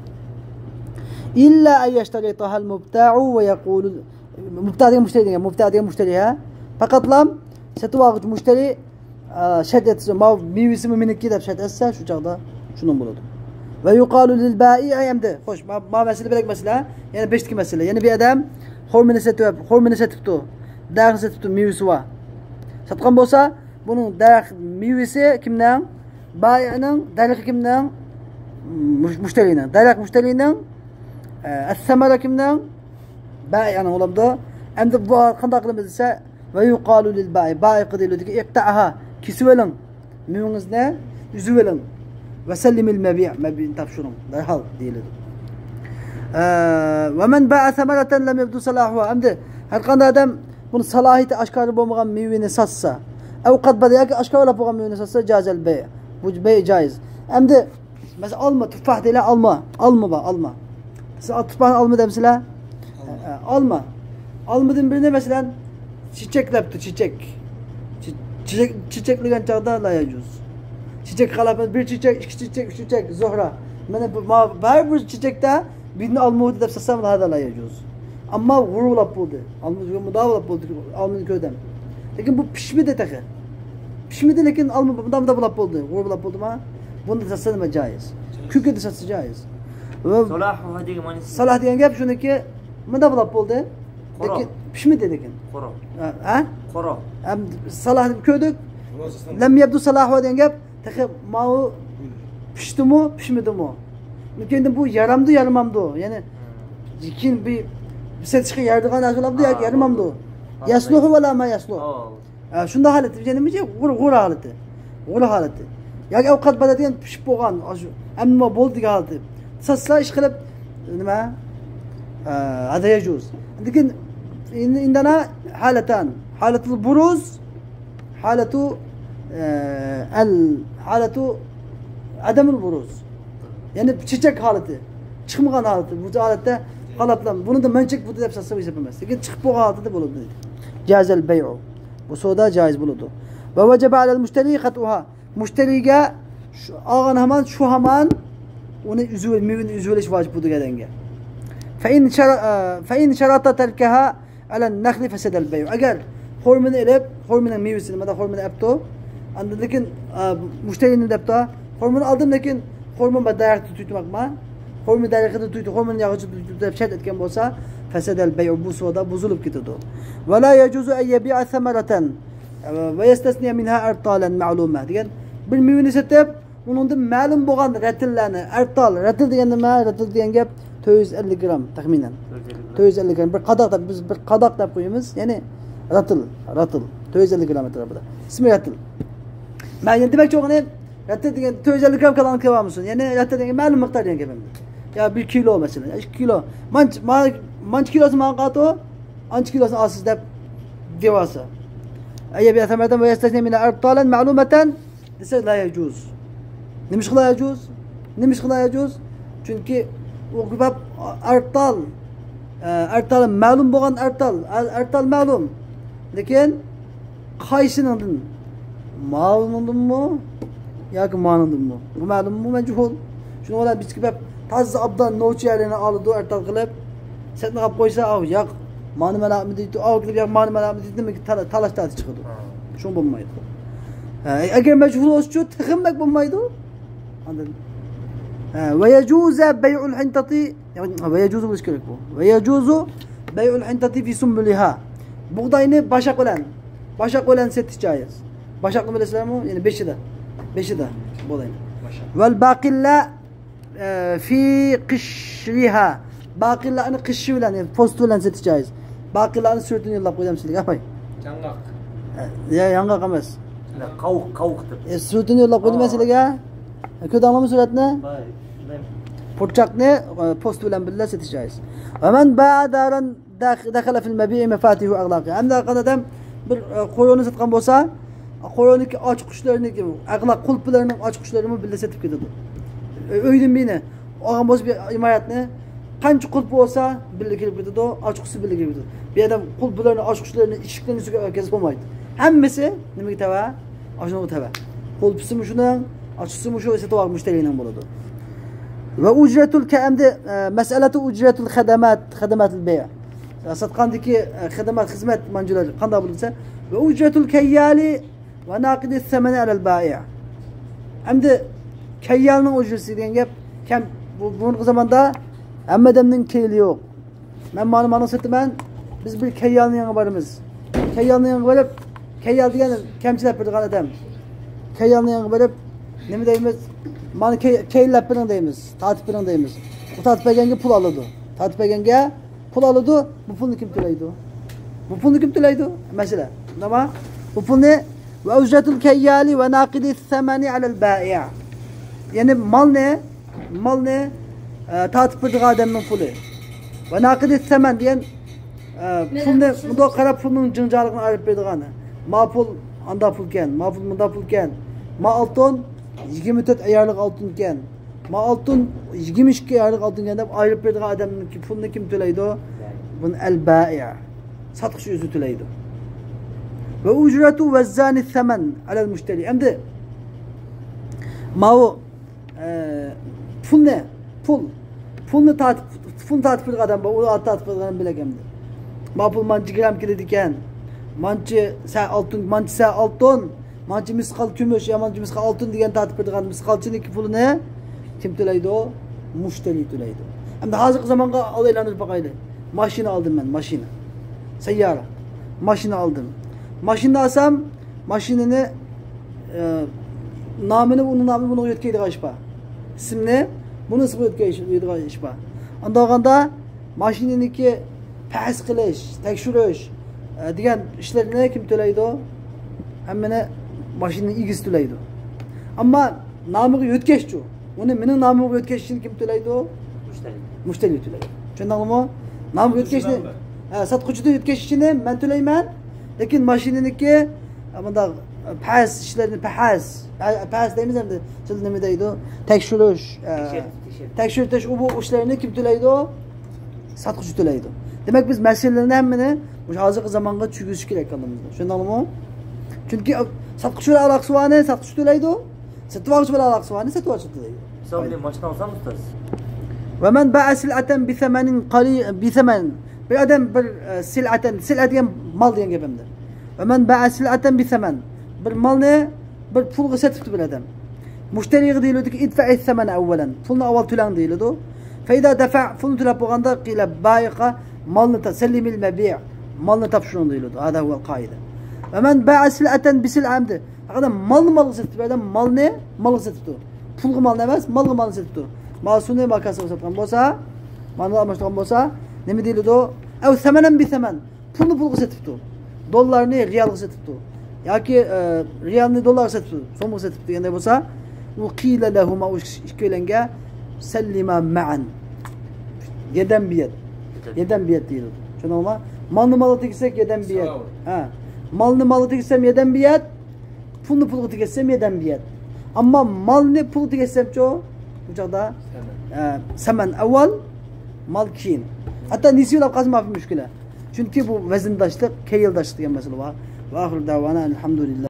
إلا أن يشترطها المبتاع ويقول، مۇبتا دېگەن مۇشتەرى دېگەن، مۇبتا دېگەن مۇشتەرى، ھە؟ پەقەتلا سېتىۋالغۇچى مۇشتەرى ئا، شەرت ئېيتسا، ماۋۇ مېۋىسىمۇ مېنىڭكى دەپ شەرت ئېيتسا، شۇ چاغدا شۇنىڭ بولىدۇ. ويقال للبائع، ئەمدى، خوش، ما، ما مەسىلە بۆلەك مەسىلە، يەنە بەشتىكى مەسىلە. يەنە بىر ئادەم خورمىنى سېتىپ، خورمىنى سېتىپتۇ، دەرەخنى سېتىپتۇ، مېۋىسى بار. ساتقان بولسا، بۇنىڭ دەرەخ مېۋىسى كىمنىڭ؟ بائىئنىڭ. دەرىخى كىمنىڭ؟ مۇش-، مۇشتەرىنىڭ. دەرەخ مۇشتەرىنىڭ. ئە، ئەسسەمەرە كىمنىڭ؟ بائىئنىڭ بولامدۇ؟ ئەمدى بۇ قانداق قىلىمىز دېسە، ويقال للبائع، بائىغا دېيىلىدۇكى، اقطعها، كېسىۋېلىڭ، مېۋىڭىزنى ئۈزۈۋېلىڭ، وسلم المبيع، مەبيەنى تاپشۇرۇڭ دەرھال دېيىلىدۇ. ئە، ومن باع ثمرة لم يبد صلاحها، ئەمدى ھەر قانداق ئادەم بۇنى سالاھىيىتى ئاشكارا بولمىغان مېۋىنى ساتسا، أو قد بدا، ياكى ئاشكارىلاپ بولغان مېۋىنى ساتسا، جاز البيع، بۇ بەي جايىز. ئەمدى مەسىلەن، ئالما، تۇفاھ دەيلى، ئالما. ئالما بار، ئالما. سىز تۇفاھنى ئالما دەمسىلەر؟ ئالما. ئالما. ئالمىدىن بىرىنى، مەسىلەن، چېچەكلەپتۇ، چېچەك. چې-، چېچەك، چېچەكلىگەن چاغدا لا يەجۇز. چېچەك قالاپ، بىر چېچەك، ئىككى چېچەك، ئۈچ چېچەك، زۆھرە. مانا بۇ، ما-، بەرىبىر چېچەكتە بىرنى ئالما دەپ ساتسام، ھازا لا يەجۇز. ئەمما غۇرۇر بولاپ بولدى. ئالما، مۇنداق بولاپ بولدى. ئالمىنى كۆردۈم. لېكىن بۇ پىشمىدى تېخى. پىشمىدى، لېكىن ئالما مۇنداق، مۇنداق بولاپ بولدى. غۇرۇر بولاپ بولدىما؟ بۇنى ساتسا نېمە جايىز؟ كۆكىدە ساتسا جايىز. سالاھۇها دېگەن مەنىسى. سالاھ دېگەن گەپ شۇنىكى، مۇنداق بولاپ بولدى. قۇرۇق. لېكىن پىشمىدى لېكىن. قۇرۇق. ھە؟ قۇرۇق. ھەم سالاھ دەپ كۆردۇك. لەم يەبدۇ سالاھۇها دېگەن گەپ تېخى ماۋۇ پىشتىمۇ، پىشمىدىمۇ؟ لېكىن بۇ يارامدۇ، يارىمامدۇ؟ يەنى كېيىن بىر، بىر سېتىشقا يارىدىغان نەرسە بولامدۇ ياكى يارىمامدۇ؟ يەسلۇھۇ ۋە لا ما يەسلۇھ. ھە، شۇنداق ھالەت، يەنە بىر غۇر، غۇر ھالىتى. غۇر ھالىتى. ياكى ئەۋقات بەدەتى، يەنى پىشىپ بولغان، ئاشۇ ئەمما بولدى دېگەن ھالىتى. ساتسا ئىش قىلىپ، نېمە؟ ھە، ھازا يەجۇز. لېكىن ئىن-، ئىندانا ھالەتان. ھالەتۇل بۇرۇز، ھالەتۇ، ئە، ئەل، ھالەتۇ ئەدەمۇل بۇرۇز. يەنى چېچەك ھالىتى، چىقمىغان ھالىتى. بۇ ھالەتتە قالاپلا، بۇنى دا مەنچەك بۇدى دەپ ساتسا ھېساب ئەمەس. لېكىن چىقىپ بولغان ھالىتىدە بولىدۇ. جازەل بەيئۇ. بۇ سودا جايىز بولىدۇ. ۋە ۋەجەبە ئەلەل مۇشتەرى قەتئۇھا. مۇشتەرىگە شۇ، ئالغان ھامان، شۇ ھامان ئۇنى ئۈزۈۋېل-، مېۋىنى ئۈزۈۋېلىش ۋاجىپ بولىدۇ ئادەمگە. فەئىن شەرە-، ئە، فەئىن شەرەتە تەركەھا ئەلەن نەخلى فەسەدەل بەيئۇ. ئەگەر خورمىنى ئېلىپ، خورمىنىڭ مېۋىسىنى، مانا خورمىنى ئەپتۇ. ئاندىن لېكىن، ئە، مۇشتەرىنى دەپتۇ. خورمىنى ئالدىم، لېكىن خورما دەرەختە تۇيدۇماقما؟ خورما دەرىخىدە تۇيدۇ، خورمىنىڭ ياغىچىدا تۇيدۇ دەپ شەرت ئەتكەن بولسا، فەسەدەل بەيئۇ، بۇ سودا بۇزۇلۇپ كېتىدۇ. ۋە لا يەجۇزۇ ئەن يەبىئە سەمەرەتەن ۋە يەستەسنىيە مىنھا ئەرتالەن مەلۇمە دېگەن بىر مېۋىنى سېتىپ، ئۇنىڭدىن مەلۇم بولغان رەتىللەرنى، ئەرتال، رەتىل دېگەن نېمە؟ رەتىل دېگەن گەپ تۆت يۈز ئەللىك گرام تەخمىنەن. تۆت يۈز ئەللىك گرام. بىر قاداق دەپ، بىز بىر قاداق دەپ قويىمىز. يەنى راتىل، راتىل. تۆت يۈز ئەللىك گرام ئەتراپىدا. ئىسمى راتىل. مەن يەنە دېمەكچى بولغىنىم، راتىل دېگەن تۆت يۈز ئەللىك گرام كالغان كېلىۋالمىسۇن. يەنى راتىل دېگەن مەلۇم مىقدار دېگەن گېپىم. يا بىر كىلو مەسىلەن، يا ئىككى كىلو. مانچە، ما-، مانچە كىلوسى ماڭا قالدى، ئانچە كىلوسىنى ئالسىز دەپ دېۋالسا. ئەييە بىئەثەمەتەن ۋە يەستەسنى مىنە ئەرتالەن مەلۇمەتەن دېسە، لا يەجۇز. نېمىشقا لا يەجۇز؟ نېمىشقا لا يەجۇز؟ چۈنكى ئۇ باب ئەرتال، ئە، ئەرتال مەلۇم بولغان ئەرتال، ئەر-، ئەرتال مەلۇم. لېكىن قايسىنىڭدىن؟ ماۋۇنىڭدىنمۇ ياكى مانىڭدىنمۇ؟ بۇ مەلۇممۇ مەجھۇل. شۇنىڭ بىلەن بىزكى باب تازا ئابدان نوچى يەرلىرىنى ئالىدۇ، ئەرتال قىلىپ. سەتنى ئاپ قويسا، ئاۋ، ياق، مانا مەن ئاپمۇ دەيدۇ، ئاۋ، كېلىپ، ياق، مانا مەن ئاپمۇ دەيدۇ، دېمەك، تالا-، تالاش تارتىش چىقىدۇ. ھا. شۇڭا بولمايدۇ. ھە، ئەگەر مەجھۇل بولسىچۇ، تېخىمۇ بەك بولمايدۇ. ئاندىن، ھە، ۋە يەجۇزە بەيئۇل ھىنتاتى، يەنى، ۋە يەجۇزۇ بولۇشى كېرەك بۇ. ۋە يەجۇزۇ بەيئۇل ھىنتاتى فى سۇمبۇلىھا. بۇغداينى باشاق بىلەن، باشاق بىلەن سېتىش جايىز. باشاقنى بىلىسىلەرمۇ؟ يەنى بېشىدا. بېشىدا بۇغداينى. باشاق. ۋەل باقىللا ئە، فى قىشرىھا. باقىللانى قىشى بىلەن، يەنى پوستى بىلەن سېتىش جايىز. باقىللانى سۈرىتىنى يوللاپ قويدۇم سىلىگە، ئاپاي. ياڭغاق. ئە، يا، ياڭغاق ئەمەس. قاۋۇق، قاۋۇق دەپ. ئە، سۈرىتىنى يوللاپ قويدۇم مەن سىلىگە. ئە، كۆردۈڭلارمۇ سۈرەتنى؟ باي، باي. پۇرچاقنى، ئە، پوستى بىلەن بىللە سېتىش جايىز. ۋە مەن باء دارەن دەخ-، دەخەلە فىل مەبىئى مەفاتىھۇ ئەغلاقى. ھەمدە قانداق ئادەم بىر، ئە، قورۇنى ساتقان بولسا، قورۇنىكى ئاچقۇچلىرىنى، ئەغلاق قۇلپلىرىنىڭ ئاچقۇچلىرىنىمۇ بىللە سېتىپ كېتىدۇ. ئۆ-، ئۆيدىن بىرنى ئالغان بولسا بىر ئىمارەتنى، قانچە قۇلپى بولسا بىللە كېلىپ كېتىدۇ، ئاچقۇچى بىللە كېلىپ كېتىدۇ. بىر ئادەم قۇلپلىرىنى، ئاچقۇچلىرىنى، ئىشىكلىرىنى سۆكۈپ ئەكەلسە بولمايدۇ. ھەممىسى نېمىگە تەۋە؟ ئاشۇنىڭغا تەۋە. قۇلپىسىمۇ شۇنىڭ، ئاچقۇچىسىمۇ شۇ، سېتىۋالغان مۇشتەرىنىڭ بولىدۇ. ۋە ئۇجرەتۇل كە-، ئەمدى، ئە، مەسئەلەتۇ ئۇجرەتۇل خەدەمات، خەدەماتىل بەيئ. ساتقاندىكى، ئە، خەدەمات، خىزمەت مانجۇلار قانداق بولىدۇ دېسە، ۋە ئۇجرەتۇل كەييالى ۋە ناقىدى سەمەنى ئەلەل بائىئ. ئەمدى كەييالنىڭ ئۇجرىسى دېگەن گەپ، كەم، بۇ، بۇرۇنقى زاماندا ھەممە ئادەمنىڭ كەيلى يوق. مەن مانا، مانا سېتىمەن، بىز بىر كەييالنىڭ يېنىغا بارىمىز. كەييالنىڭ يېنىغا بېرىپ، كەييال دېگەن كەمچىلەپ بېرىدىغان ئادەم. كەييالنىڭ يېنىغا بېرىپ، نېمە دەيمىز؟ مانا كەي-، كەيلەپ بېرىڭ دەيمىز، تارتىپ بېرىڭ دەيمىز. ئۇ تارتىپ بەرگەنگە پۇل ئالىدۇ. تارتىپ بەرگەنگە پۇل ئالىدۇ، بۇ پۇلنى كىم تۆلەيدۇ؟ بۇ پۇلنى كىم تۆلەيدۇ؟ مەسىلە. ئۇنداقما؟ بۇ پۇلنى ۋە ئۇجرەتۇل كەييالى ۋە ناقىدى سەمەنى ئەلەل بائىئ. يەنى مالنى، مالنى، ئە، تارتىپ بېرىدىغان ئادەمنىڭ پۇلى. ۋە ناقىدى سەمەن دېگەن، ئە، پۇلنى مۇنداق قاراپ، پۇلنىڭ جىڭجالىقىنى ئايرىپ بېرىدىغان. ما پۇل ئاندا پۇلكەن، ما پۇل مۇندا پۇلكەن. ما ئالتۇن يىگىرمە تۆت ئەيارلىق ئالتۇنكەن. ما ئالتۇن يىگىرمە ئىككى ئەيارلىق ئالتۇنكەن دەپ ئايرىپ بېرىدىغان ئادەمنىڭكى پۇلىنى كىم تۆلەيدۇ؟ بۇنى ئەل بائىئ، ساتقۇچى ئۆزى تۆلەيدۇ. ۋە ئۇجرەتۇ ۋەززانى سەمەن ئەلەل مۇشتەرى. ئەمدى ماۋۇ، ئە، پۇلنى، پۇل، پۇلنى تارتىپ، پۇلنى تارتىپ بېرىدىغان ئادەم بار، ئۇنى تارتىپ بېرىدىغان بىلەك ئەمدى. ما پۇل مانچە گرام كېلىدىكەن، مانچە سە ئالتۇن، مانچە سە ئالتۇن، مانچە مىسقال كۈمۈش يا مانچە مىسقال ئالتۇن دېگەن تارتىپ بېرىدىغان مىسقالچىنىڭكى پۇلىنى كىم تۆلەيدۇ؟ مۇشتەرى تۆلەيدۇ. ئەمدى ھازىرقى زامانغا ئالايلاندۇرۇپ باقايلى. ماشىنا ئالدىم مەن، ماشىنا. سەييارە. ماشىنا ئالدىم. ماشىنا ئالسام، ماشىنىنى، ئە، نامىنى، ئۇنىڭ نامىنى بۇنىڭغا يۆتكەيدىغان ئىش بار. ئىسىمنى بۇنىڭ ئىسمىغا يۆتكەيدىغان ئىش بار. ئانداق بولغاندا، ماشىنىنىڭكى پەھەس قىلىش، تەكشۈرۈش، ئە، دېگەن ئىشلىرىنى كىم تۆلەيدۇ؟ ھەممىنى ماشىنىنىڭ ئىگىسى تۆلەيدۇ. ئەمما نامىغا يۆتكەشچۇ؟ ئۇنى مېنىڭ نامىمغا يۆتكەش ئۈچۈن كىم تۆلەيدۇ؟ مۇشتەرى. مۇشتەرى تۆلەيدۇ. چۈشەندىڭلارمۇ؟ نامىغا يۆتكەشنى، ھە، ساتقۇچىدىن يۆتكەش ئۈچۈن مەن تۆلەيمەن. لېكىن ماشىنىنىڭكى، ئە، مۇنداق، پەھەس ئىشلىرىنى، پەھەس، پە-، پەھەس دەيمىز ئەمدى. سىلەر نېمە دەيدۇ؟ تەكشۈرۈش، ئە، تەكشۈر-، تەكشۈر. تەكشۈرتۈش، ئۇ بۇ ئىشلارنى كىم تۆلەيدۇ؟ ساتقۇچى تۆلەيدۇ. دېمەك، بىز مەسىلىلەرنى ھەممىنى مۇشۇ ھازىرقى زامانغا چۈشۈرۈش كېرەك كاللىمىزدا. چۈشەندىڭلارمۇ؟ چۈنكى ساتقۇچى بىلەن ئالاقىسى بارنى ساتقۇچى تۆلەيدۇ، سېتىۋالغۇچى بىلەن ئالاقىسى بارنى سېتىۋالغۇچى تۆلەيدۇ. مىسال بىلەن ماشىنا ئالسام، ئۇستاز. ۋە مەن باءە سىلئەتەن بىسەمەنىن قەلى-، بىسەمەن. بىر ئادەم بىر، ئە، سىلئەتەن، سىلئە دېگەن مال دېگەن گەپ ئەمدى. ۋە مەن باءە سىلئەتەن بىسەمەن. بىر مالنى بىر پۇلغا سېتىپتۇ بىر ئادەم. مۇشتەرىگە دېيىلىدۇكى، ئىدفەئىس سەمەنە ئەۋۋەلەن. پۇلنى ئاۋۋال تۆلەڭ دېيىلىدۇ. فەئىزا دەفەئە، پۇلنى تۆلەپ بولغاندا، قىلە بائىغا، مالنى تا-، سەللىمىل مەبىئ، مالنى تاپشۇرۇڭ دېيىلىدۇ. ھازا ھۇۋەل قائىدە. ۋە مەن باءە سىلئەتەن بىسىلئە ئەمدى. ھەقىقەتەن مالنى مالغا سېتىپتۇ، بىر ئادەم مالنى مالغا سېتىپتۇ. پۇلغا مالنى ئەمەس، مالغا مالنى سېتىپتۇ. ماسۇنى ماكاسىغا ساتقان بولسا، مانا ئالماشتۇرغان بولسا، نېمە دېيىلىدۇ؟ ئەۋ سەمەنەن بىسەمەن. پۇلنى پۇلغا سېتىپتۇ. دوللارنى رېئالغا سېتىپتۇ. ياكى، ئە، رېئالنى دوللارغا سېتىپتۇ. سومغا سېتىپتۇ دېگەندەك بولسا، ئۇ قىيلە لەھۇما، ئۇ ئىككىيلەنگە سەللىما مەئەن. يەدەن بىيەد. يەدەن بىيەد دېيىلىدۇ. چۈشەندىڭلارمۇ؟ مالنى مالغا تېگىسەك يەدەن بىيەد. ھە. مالنى مالغا تېگىسەم يەدەن بىيەد. پۇلنى پۇلغا تېگىسەم يەدەن بىيەد. ئەمما مالنى پۇلغا تېگىسەمچۇ؟ بۇ چاغدا، ئە، سەمەن ئەۋۋال، مال كېيىن. ھەتتا نېسىۋ دەپ قالسا ماپى مۈشكۈلە. چۈنكى بۇ ۋەزىنداشلىق، كەيلداشلىق دېگەن مەسىلە بار. ۋە ئاخىر دەۋانا ئەلھەمدۇلىللا.